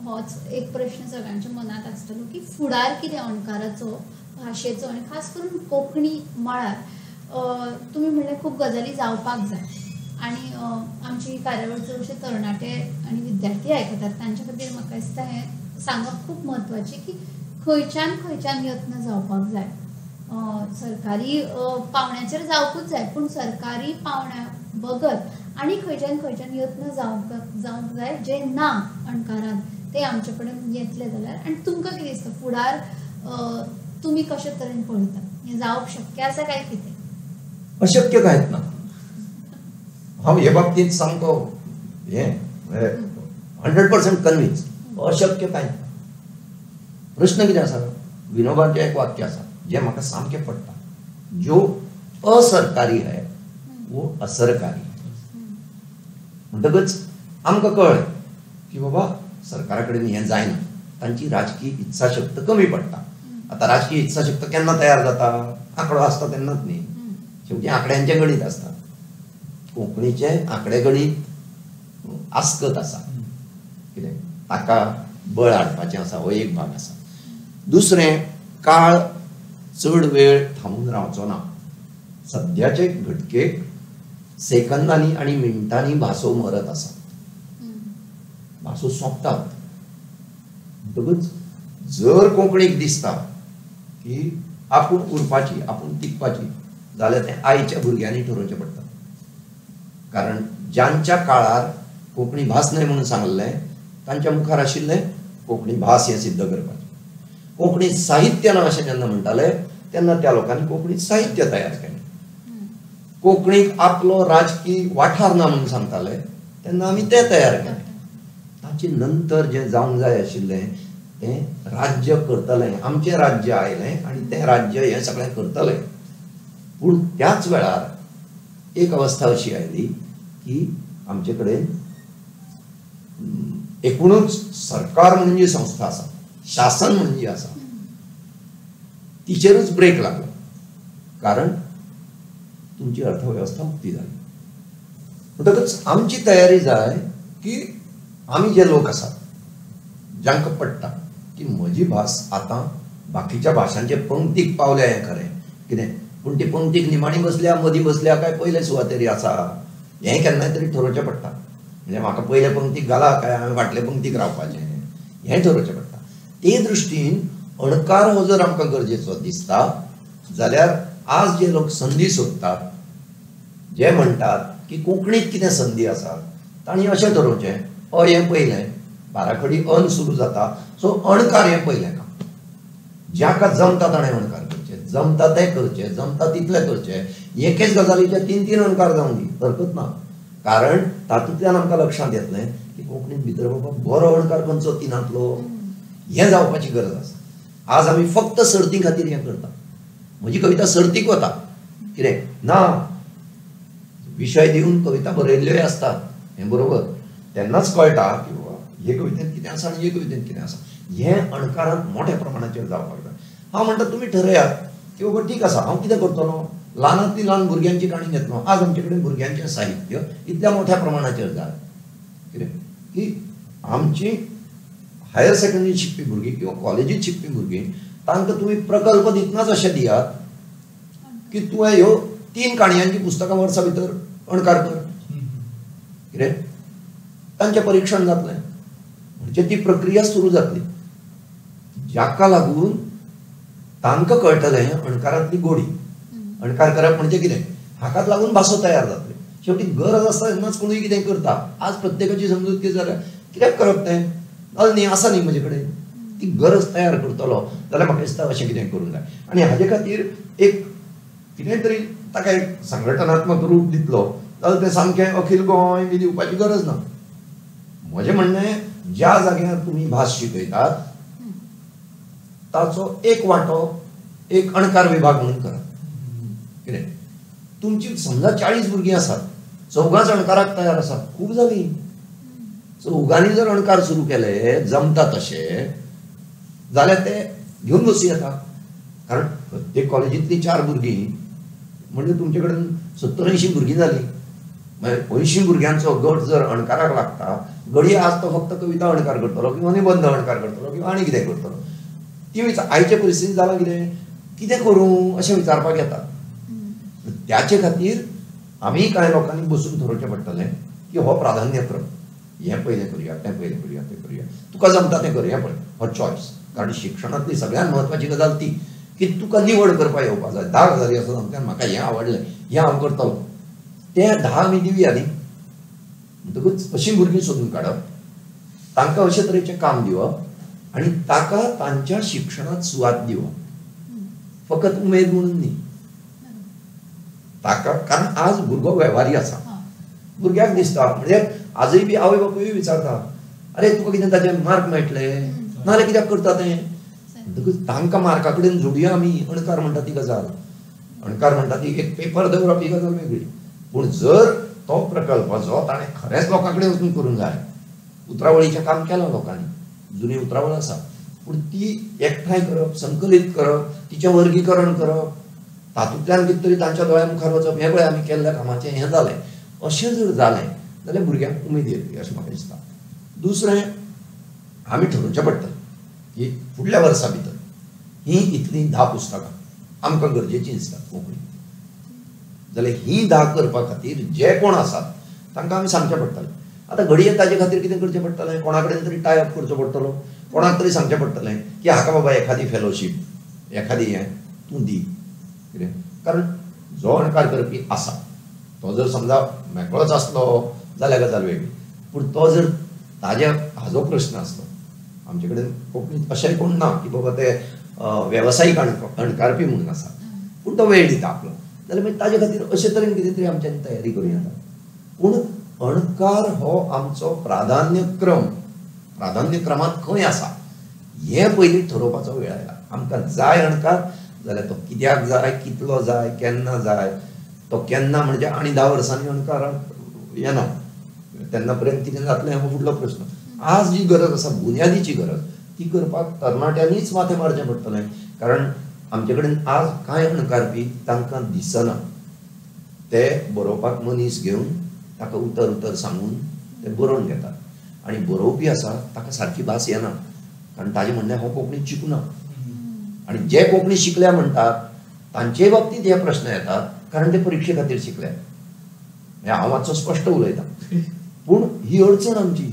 होच एक प्रश्न सगळ्यांच्या मनांत आसतलो की फुडार कितें अणकाराचो, भाशेचो आनी खास करून कोंकणी मळार. तुमी म्हणलें खूब गजाली जावपाक जाय आनी आमची कार्यावळ चडशे तरणाटे आनी विद्यार्थी आयकतात, तांच्या खातीर म्हाका दिसता हें सांगप खूब म्हत्वाचें की खंयच्यान खंयच्यान यत्न जावपाक जाय. सरकारी पावंड्याचेर जावपूच जाय, पूण सरकारी पावंड्या बगर आनी खंयच्यान खंयच्यान यत्न जावंक जाय जे ना अणकारान ते आमचे कडेन येतले जाल्यार. आनी तुमकां कितें दिसता फुडार तुमी कशे तरेन पळयता, हें जावप शक्य आसा काय कितें? अशक्य कांयच ना. हांव हे बाबतींत सामको हें 100% कन्विन्स, अशक्य कांय ना. प्रश्न कितें आसा, विनोबाचें एक वाक्य आसा जें म्हाका सामकें पडटा, जो असरकारी है वो असरकारी. म्हणटकच आमकां कळ्ळें की बाबा सरकारा कडेन हें जायना, तांची राजकीय इत्साशक्त कमी पडटा. आतां राजकीय इत्साशक्त केन्ना तयार जाता? आंकडो आसता तेन्नाच न्ही, शेवटी आंकड्यांचें गणीत आसता. कोंकणीचें आंकडे गणीत आस्कत आसा, कितें ताका बळ हाडपाचें आसा, हो एक भाग आसा. दुसरें, काळ चड वेळ थांबून रावचो ना. सद्याचे घटकेक सेकंदांनी आनी मिनटांनी भासो मरत आसात, भासो सोंपतात. म्हणटकूच जर कोंकणीक दिसता की आपूण उरपाची, आपूण तिगपाची, जाल्यार तें आयच्या भुरग्यांनी ठरोवचें पडटा. कारण ज्यांच्या काळार कोंकणी भास न्हय म्हणून सांगलें तांच्या मुखार आशिल्लें कोंकणी भास हें सिद्ध करपाचें. कोंकणी साहित्य ना अशें जेन्ना म्हणटाले तेन्ना त्या लोकांनी कोंकणी साहित्य तयार केलें. कोंकणीक आपलो राजकीय वाठार ना म्हणून सांगताले तेन्ना आमी तें तयार केलें. ताचे नंतर जें जावंक जाय आशिल्लें तें राज्य करतलें, आमचें राज्य आयलें आनी तें राज्य हें सगळें करतलें. पूण त्याच वेळार एक अवस्था अशी आयली की आमचे कडेन एकूणच सरकार म्हणून जी संस्था आसा, शासन म्हणून जी आसा, तिचेरूच ब्रेक लागलो, कारण तुमची अर्थवेवस्था उक्ती जाली. म्हणटकच आमची तयारी जाय की आमी जे लोक आसात जांकां पडटा की म्हजी भास आतां बाकीच्या भाशांचे पंक्तीक पावल्या हें खरें कितें, पूण ती पंक्तीक निमाणी बसल्या, मदीं बसल्या काय पयले सुवातेर आसा हें केन्नाय तरी ठरोवचें पडटा. म्हणजे म्हाका पयले पंक्तीक घाला काय हांवें फाटले पंक्तीक रावपाचें हें ठरोवचें पडटा. ते दृश्टीन अणकार हो जर आमकां गरजेचो दिसता जाल्यार आज जे लोक संदी सोदतात, जे म्हणटात की कोंकणीत कितें संदी आसा, तांणी अशें ठरोवचें, अ हें पयलें, बाराखडी अन सुरू जाता, सो अणकार हें पयलें काम. ज्याका जमता ताणें अणकार करचें, जमता तें करचें, जमता तितलें करचें. एकेच गजालीचे 3 3 अणकार जावंक दी, हरकत ना, कारण तातूंतल्यान आमकां लक्षांत येतलें की कोंकणीत भितर बाबा बरो अणकार खंयचो तिनांतलो, हें जावपाची गरज आसा. आज आमी फक्त सर्ती खातीर हें करता. म्हजी कविता सर्तीक वता, कितें ना विशय दिवन कविता बरयल्ल्योय आसतात, हें बरोबर, तेन्नाच कळटा की बाबा हे कवितेंत कितें आसा आनी हे कवितेंत कितें आसा. हें अणकारांत मोठ्या प्रमाणाचेर जावपाक जाय. हांव म्हणटा तुमी ठरयात की बाबा ठीक आसा, हांव कितें करतलो, ल्हानांतली ल्हान भुरग्यांची काणी घेतलो. आज आमचे कडेन भुरग्यांचें साहित्य इतल्या मोठ्या प्रमाणाचेर जाय कितें की आमची हायर सेकंडरी शिकपी भुरगीं किंवा कॉलेजींत शिकपी भुरगीं तांकां तुमी प्रकल्प दितनाच अशें दियात की तुवें ह्यो 3 काणयांचीं पुस्तकां वर्सा भितर अणकार कर, कितें तांचें परिक्षण जातलें, म्हणजे ती प्रक्रिया सुरू जातली, जाका लागून तांकां कळटलें अणकारांतली गोडी. अणकार करप म्हणजे कितें, हाकाच लागून भासो तयार जातल्यो. शेवटी गरज आसता तेन्नाच कोणूय कितें करता. आज प्रत्येकाची समजूत कितें जाल्या, कित्याक करप तें, न्ही आसा न्ही म्हजे कडेन, ती गरज तयार करतलो जाल्यार म्हाका दिसता अशें कितें करूंक जाय. आनी हाजे खातीर एक कितें तरी ताका एक संघटनात्मक रूप दितलो जाल्यार तें सामकें अखील गोंय बी दिवपाची गरज ना. म्हजें म्हणणें, ज्या जाग्यार तुमी भास शिकयतात ताचो एक वांटो एक अणकार विभाग म्हणून करात. कितें तुमची समजा 40 भुरगीं आसात, 4 अणकाराक तयार आसात, खूब जालीं. चौगांनी जर अणकार सुरू केले जमता तशें जाल्यार ते घेवन बसूं येता. कारण प्रत्येक कॉलेजींतलीं 4 भुरगीं म्हणजे तुमचे कडेन 70-80 भुरगीं जालीं. मागीर 80 भुरग्यांचो गट जर अणकाराक लागता, घडये आज तो फक्त कविता अणकार करतलो किंवा निबंद अणकार करतलो किंवा आनी कितें करतलो. ती आयचे परिस्थितींत जालां कितें, कितें करूं अशें विचारपाक येता. त्याचे खातीर आमी कांय लोकांनी बसून थारोवचें पडटलें की हो प्राधान्यक्रम, हें पयलें करुया, तें पयलें करुया, तें करुया, तुका जमता तें कर, हें पळय, हो चॉयस. कारण शिक्षणांतली सगळ्यांत म्हत्वाची गजाल ती की तुका निवड करपाक येवपाक जाय. 10 गजाली आसा सामक्यान म्हाका हें आवडलें, हें हांव करतलो, तें 10 आमी दिवया न्ही. म्हणटकूच अशीं भुरगीं सोदून काडप, तांकां अशे तरेचें काम दिवप आनी ताका तांच्या शिक्षणांत सुवात दिवप, फकत उमेद म्हणून न्ही ताका. कारण आज भुरगो वेव्हारी आसा, भुरग्याक दिसता, म्हणजे आजूय बी आवय बापूय विचारता, अरे तुका कितें ताचे मार्क मेळटले नाजाल्यार कित्याक करता तें. म्हणटकूच तांकां मार्का कडेन जोडया आमी. अणकार म्हणटा ती गजाल, अणकार म्हणटा ती एक पेपर दवरप ही गजाल वेगळी, पूण जर तो प्रकल्प जो ताणें खरेंच लोकां कडेन वचून करूंक जाय, उतरावळीचें काम केलां लोकांनी, जुनी उतरावळ आसा, पूण ती एकठांय करप, संकलीत करप, तिचें वर्गीकरण करप, तातूंतल्यान कितें तरी तांच्या दोळ्या मुखार वचप, हें पळय आमी केल्ल्या कामाचें हें जालें, अशें जर जालें जाल्यार भुरग्यांक उमेद येतली अशें म्हाका दिसता. दुसरें, आमी ठरोवचें पडटलें की फुडल्या वर्सा भितर हीं इतलीं 10 पुस्तकां आमकां गरजेचीं दिसतात कोंकणी, जाल्यार हीं 10 करपा खातीर जे कोण आसात तांकां आमी सांगचें पडटलें. आतां घडये ताजे खातीर कितें करचें पडटलें, कोणा कडेन तरी टाय अप करचो पडटलो, कोणाक तरी सांगचें पडटलें की हाका बाबा एखादी फेलोशीप, एखादी हें तूं दी, कितें. कारण जो अणकार करपी आसा तो जर समजा मेकळोच आसलो जाल्यार गजाल वेगळी, पूण तो जर ताज्या हाजो प्रश्न आसलो, आमचे कडेन कोंकणीत अशेंय कोण ना की बाबा ते वेवसायीक अणकारपी म्हणून आसा, पूण तो वेळ दिता आपलो, जाल्यार मागीर ताजे खातीर अशे तरेन कितें तरी आमच्यांनी तयारी करूं येता. पूण अणकार हो आमचो प्राधान्यक्रम प्राधान्यक्रमांत खंय आसा हें पयलीं ठरोवपाचो वेळ आयला. आमकां जाय अणकार जाल्यार तो कित्याक जाय, कितलो जाय, केन्ना जाय, तो केन्ना म्हणजे आनी 10 वर्सांनी अणकार येना, तेन्ना पर्यंत कितें जातलें हो फुडलो प्रस्न. आज जी गरज आसा बुन्यादीची गरज ती करपाक तरणाट्यांनीच माथें मारचें पडटलें, कारण आमचे कडेन आज कांय अणकारपी तांकां दिसना, ते बरोवपाक मनीस घेवन ताका उतर उतर सांगून ते बरोवन घेतात आनी बरोवपी आसा ताका सारकी भास येना, कारण ताजें म्हणणें हांव कोंकणी शिकूना. आनी जे कोंकणी शिकल्या म्हणटात तांचे बाबतींत हे प्रश्न येतात, कारण ते परिक्षे खातीर शिकले. हांव मातसो स्पश्ट उलयतां, पूण ही अडचण आमची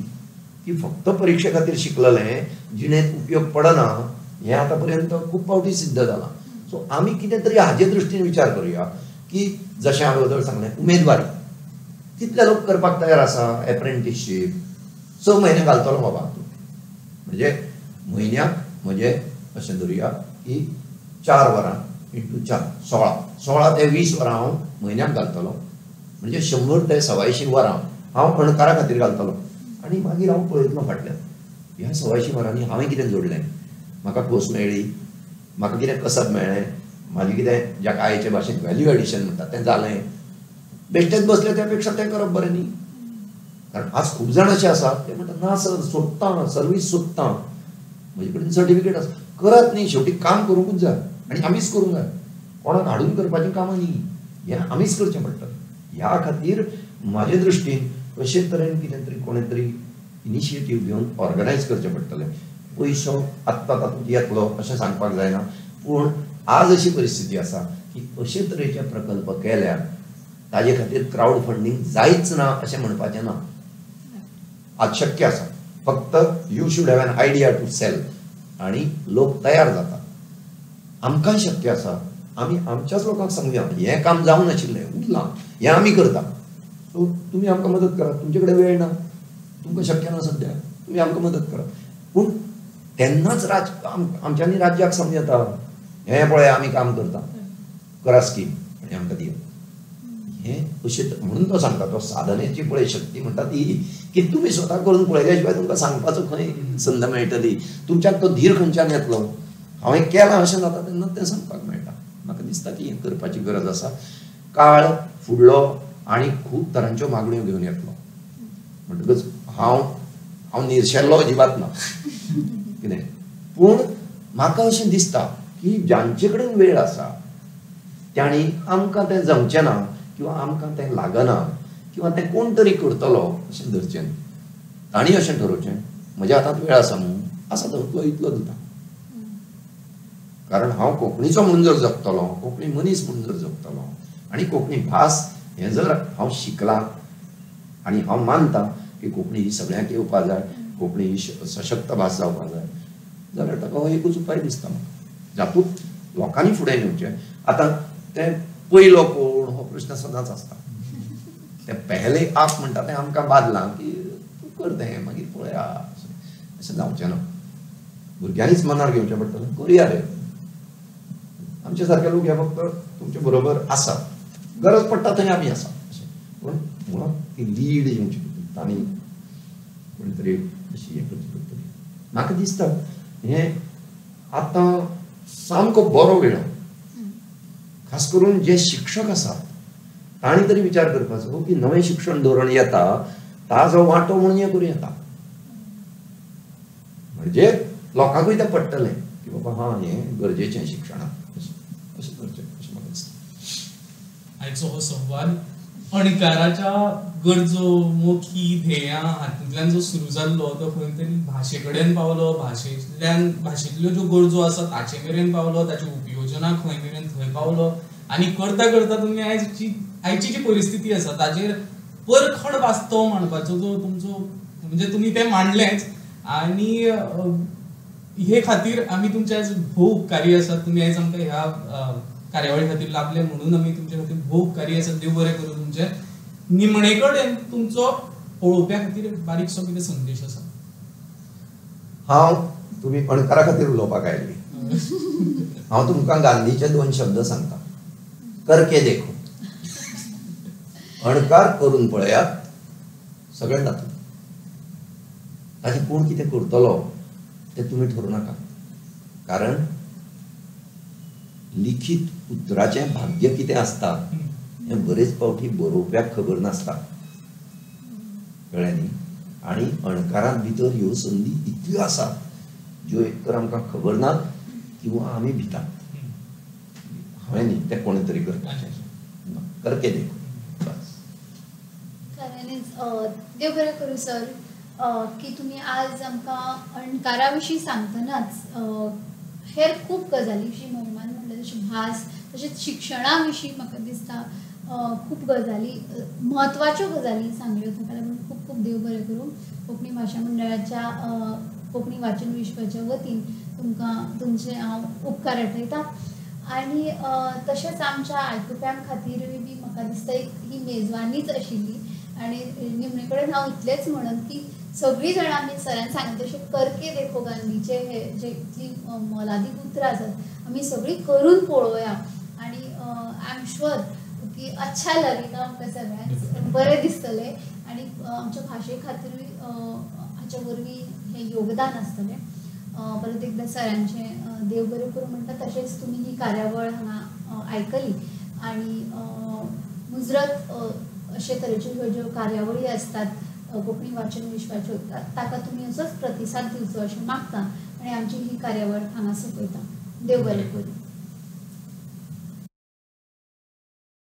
की फक्त परिक्षे खातीर शिकलेलें जिणेंत उपयोग पडना हें आतां पर्यंत खूब फावटी सिद्ध जालां. सो आमी कितें तरी हाजे दृश्टीन विचार करुया की जशें हांवें वदळ सांगलें, उमेदवारी कितले लोक करपाक तयार आसा, एप्रेंटिसशीप 6 म्हयने घालतलो बाबा तूं, म्हणजे म्हयन्याक म्हजे अशें धरुया की 4 वरां इंटू 4 16 ते 20 वरां हांव म्हयन्याक घालतलो, म्हणजे 100 ते 125 वरां हांव अणकारा खातीर घालतलो. आनी मागीर हांव पळयतलो फाटल्यान ह्या 125 वरांनी हांवें कितें जोडलें, म्हाका खोस मेळ्ळी, म्हाका कितें कसब मेळ्ळें, म्हाजें कितें जाका आयचे भाशेन व्हॅल्यू एडिशन म्हणटा तें जालें. बेश्टेच बसले त्या पेक्षा तें करप बरें न्ही, कारण आज खूब जाण अशे आसात ते म्हणटात ना सर सोदतां, सर्वीस सोदतां, म्हजे कडेन सर्टिफिकेट आसा, करात न्ही, शेवटी काम करूंकूच जाय आनी आमीच करूंक जाय, कोणाक हाडून करपाचीं कामां न्ही, हें आमीच करचें पडटलें. ह्या खातीर म्हाजे दृश्टीन अशे तरेन कितें तरी कोणें तरी इनिशिएटीव घेवन ऑर्गनायज करचें पडटलें. पयसो आत्तां तातूंत येतलो अशें सांगपाक जायना, पूण आज अशी परिस्थिती आसा की अशे तरेचे प्रकल्प केल्यार ताजे खातीर क्रावड फंडींग जायच ना अशें म्हणपाचें ना. आज शक्य आसा, फक्त you should have an idea to sell आनी लोक तयार जातात. आमकां शक्य आसा, आमी आमच्याच लोकांक सांगुया हें काम जावं नाशिल्लें उरलां, हें आमी करता, सो तुमी आमकां मदत करात, तुमचे कडेन वेळ ना, तुमकां शक्य ना सद्या, तुमी आमकां मदत करात. पूण तेन्नाच आमच्यांनी राज्याक सांगूं येता हें पळय आमी काम करता, करा स्कीम आनी आमकां दिया. हें अशें म्हणून तो सांगता, तो साधनेची पळय शक्ती म्हणटा ती की तुमी स्वता करून पळयल्या शिवाय तुमकां सांगपाचो खंय संद मेळटली, तुमच्याक तो धीर खंयच्यान येतलो, हांवें केलां अशें जाता तेन्ना तें सांगपाक मेळटा. म्हाका दिसता की हें करपाची गरज आसा. काळ फुडलो आनी खूब तरांच्यो मागण्यो घेवन येतलो, म्हणटकच हांव हांव निर्शेल्लो अजिबात ना कितें, पूण म्हाका अशें दिसता की जांचे कडेन वेळ आसा तांणी आमकां तें जमचें ना किंवा आमकां तें लागना किंवा तें कोण तरी करतलो अशें धरचें न्ही, तांणी अशें ठरोवचें म्हज्या हातांत वेळ आसा म्हणून आसा तो इतलो दिता, कारण हांव कोंकणीचो म्हणून जर जगतलो, कोंकणी मनीस म्हणून जर जगतलो आनी कोंकणी भास हें जर हांव शिकलां आनी हांव मानता की कोंकणी ही सगळ्यांक येवपा जाय, कोंकणी ही सशक्त भास जावपा जाय, जाल्यार ताका हो एकूच उपाय दिसता म्हाका, जातूंत लोकांनी फुडें येवचें. आतां तें पयलो कोण हो प्रश्न सदांच आसता, तें पहले आप म्हणटा तें आमकां बादलां की तूं कर तें मागीर पळया, अशें जावचें ना. भुरग्यांनीच मनार घेवचें पडटलें, करुया रे, आमचे सारके लोक हे फक्त तुमचे बरोबर आसात, गरज पडटा थंय आमी आसा अशें, पूण मुळांत ती लीड येवची पडटली, तांणी कोणी तरी अशी हें करची पडटली. म्हाका दिसता हें आतां सामको बरो वेळ, खास करून जे शिक्षक आसात तांणी तरी विचार करपाचो की नवें शिक्षण धोरण येता ताजो वांटो म्हणून हें करूं येता, म्हणजे लोकांकूय तें पडटलें की बाबा हां हें गरजेचें शिक्षणाक, अशें करचें अशें म्हाका दिसता. आयचो हो संवाद अणकाराच्या गरजो, मोखी, ध्येयां हातूंतल्यान जो सुरू जाल्लो तो खंय तरी भाशे कडेन पावलो, भाशेंतल्यान भाशेंतल्यो ज्यो गरजो आसा ताचे मेरेन पावलो, ताची उपयोजना खंय मेरेन थंय पावलो आनी करता करता तुमी आयची जी परिस्थिती आसा ताचेर परखड वास्तव मांडपाचो जो तुमचो म्हणजे तुमी तें मांडलेंच आनी हे खातीर आमी तुमचे आयज भोव उपकारी आसात. तुमी आयज आमकां ह्या कार्यावळी खातीर लाभले म्हणून आमी तुमचे खातीर भोव उपकारी आसात. देव बरें करूं तुमचें. निमणे कडेन तुमचो पळोवप्या खातीर बारीकसो कितें संदेश आसा? हांव तुमी अणकारा खातीर उलोवपाक आयिल्ली, हांव तुमकां गांधीचे 2 शब्द सांगता, करके देखो. अणकार करून पळयात, सगळें जातलें. ताचें कोण कितें करतलो तें तुमी ठरोवं नाका, कारण लिखीत उतराचें भाग्य कितें आसता हें बरेच फावटी बरोवप्याक खबर नासता, कळ्ळें न्ही. आनी अणकारांत भितर ह्यो संदी इतल्यो आसात ज्यो एक तर आमकां खबर नात किंवा आमी भितात. हांवें न्ही तें कोणें तरी करपाचें, करके देखो बस. खऱ्यांनीच देव बरें करूं सर की तुमी आज आमकां अणकारा विशीं सांगतनाच हेर खूब गजाली विशीं, मोहिमान म्हणलें तशें भास तशेंच शिक्षणा विशीं म्हाका दिसता खूब गजाली, म्हत्वाच्यो गजाली सांगल्यो. ताका लागून खूब खूब देव बरें करूं. कोंकणी भाशा मंडळाच्या कोंकणी वाचन विश्वाच्या वतीन तुमकां तुमचे हांव उपकार आठयतां. आनी तशेंच आमच्या आयकुप्यां खातीरूय बी म्हाका दिसता एक ही मेजवानीच आशिल्ली. आनी निमणे कडेन हांव इतलेंच म्हणन की सगळीं जाणां आमी सरान सांगलें तशें करके देखो गांधीचे हे जे इतलीं मोलादीक उतरां आसात आमी सगळीं करून पळोवया. आनी I am sure की अच्छा लगेगा आमकां सगळ्यांक, बरें दिसतलें आनी आमच्या भाशे खातीरूय हाच्या वरवीं हें योगदान आसतलें. परत एकदां सरांचें देव बरें करूं म्हणटा. तशेंच तुमी ही कार्यावळ हांगा आयकली आनी मुजरत अशे तरेच्यो ह्यो ज्यो कार्यावळी आसतात कोंकणी वाचन विश्वाच्यो ताका तुमी असोच प्रतिसाद दिवचो अशें मागता आनी आमची ही कार्यावळ हांगा सोंपयता. देव बरें करूं.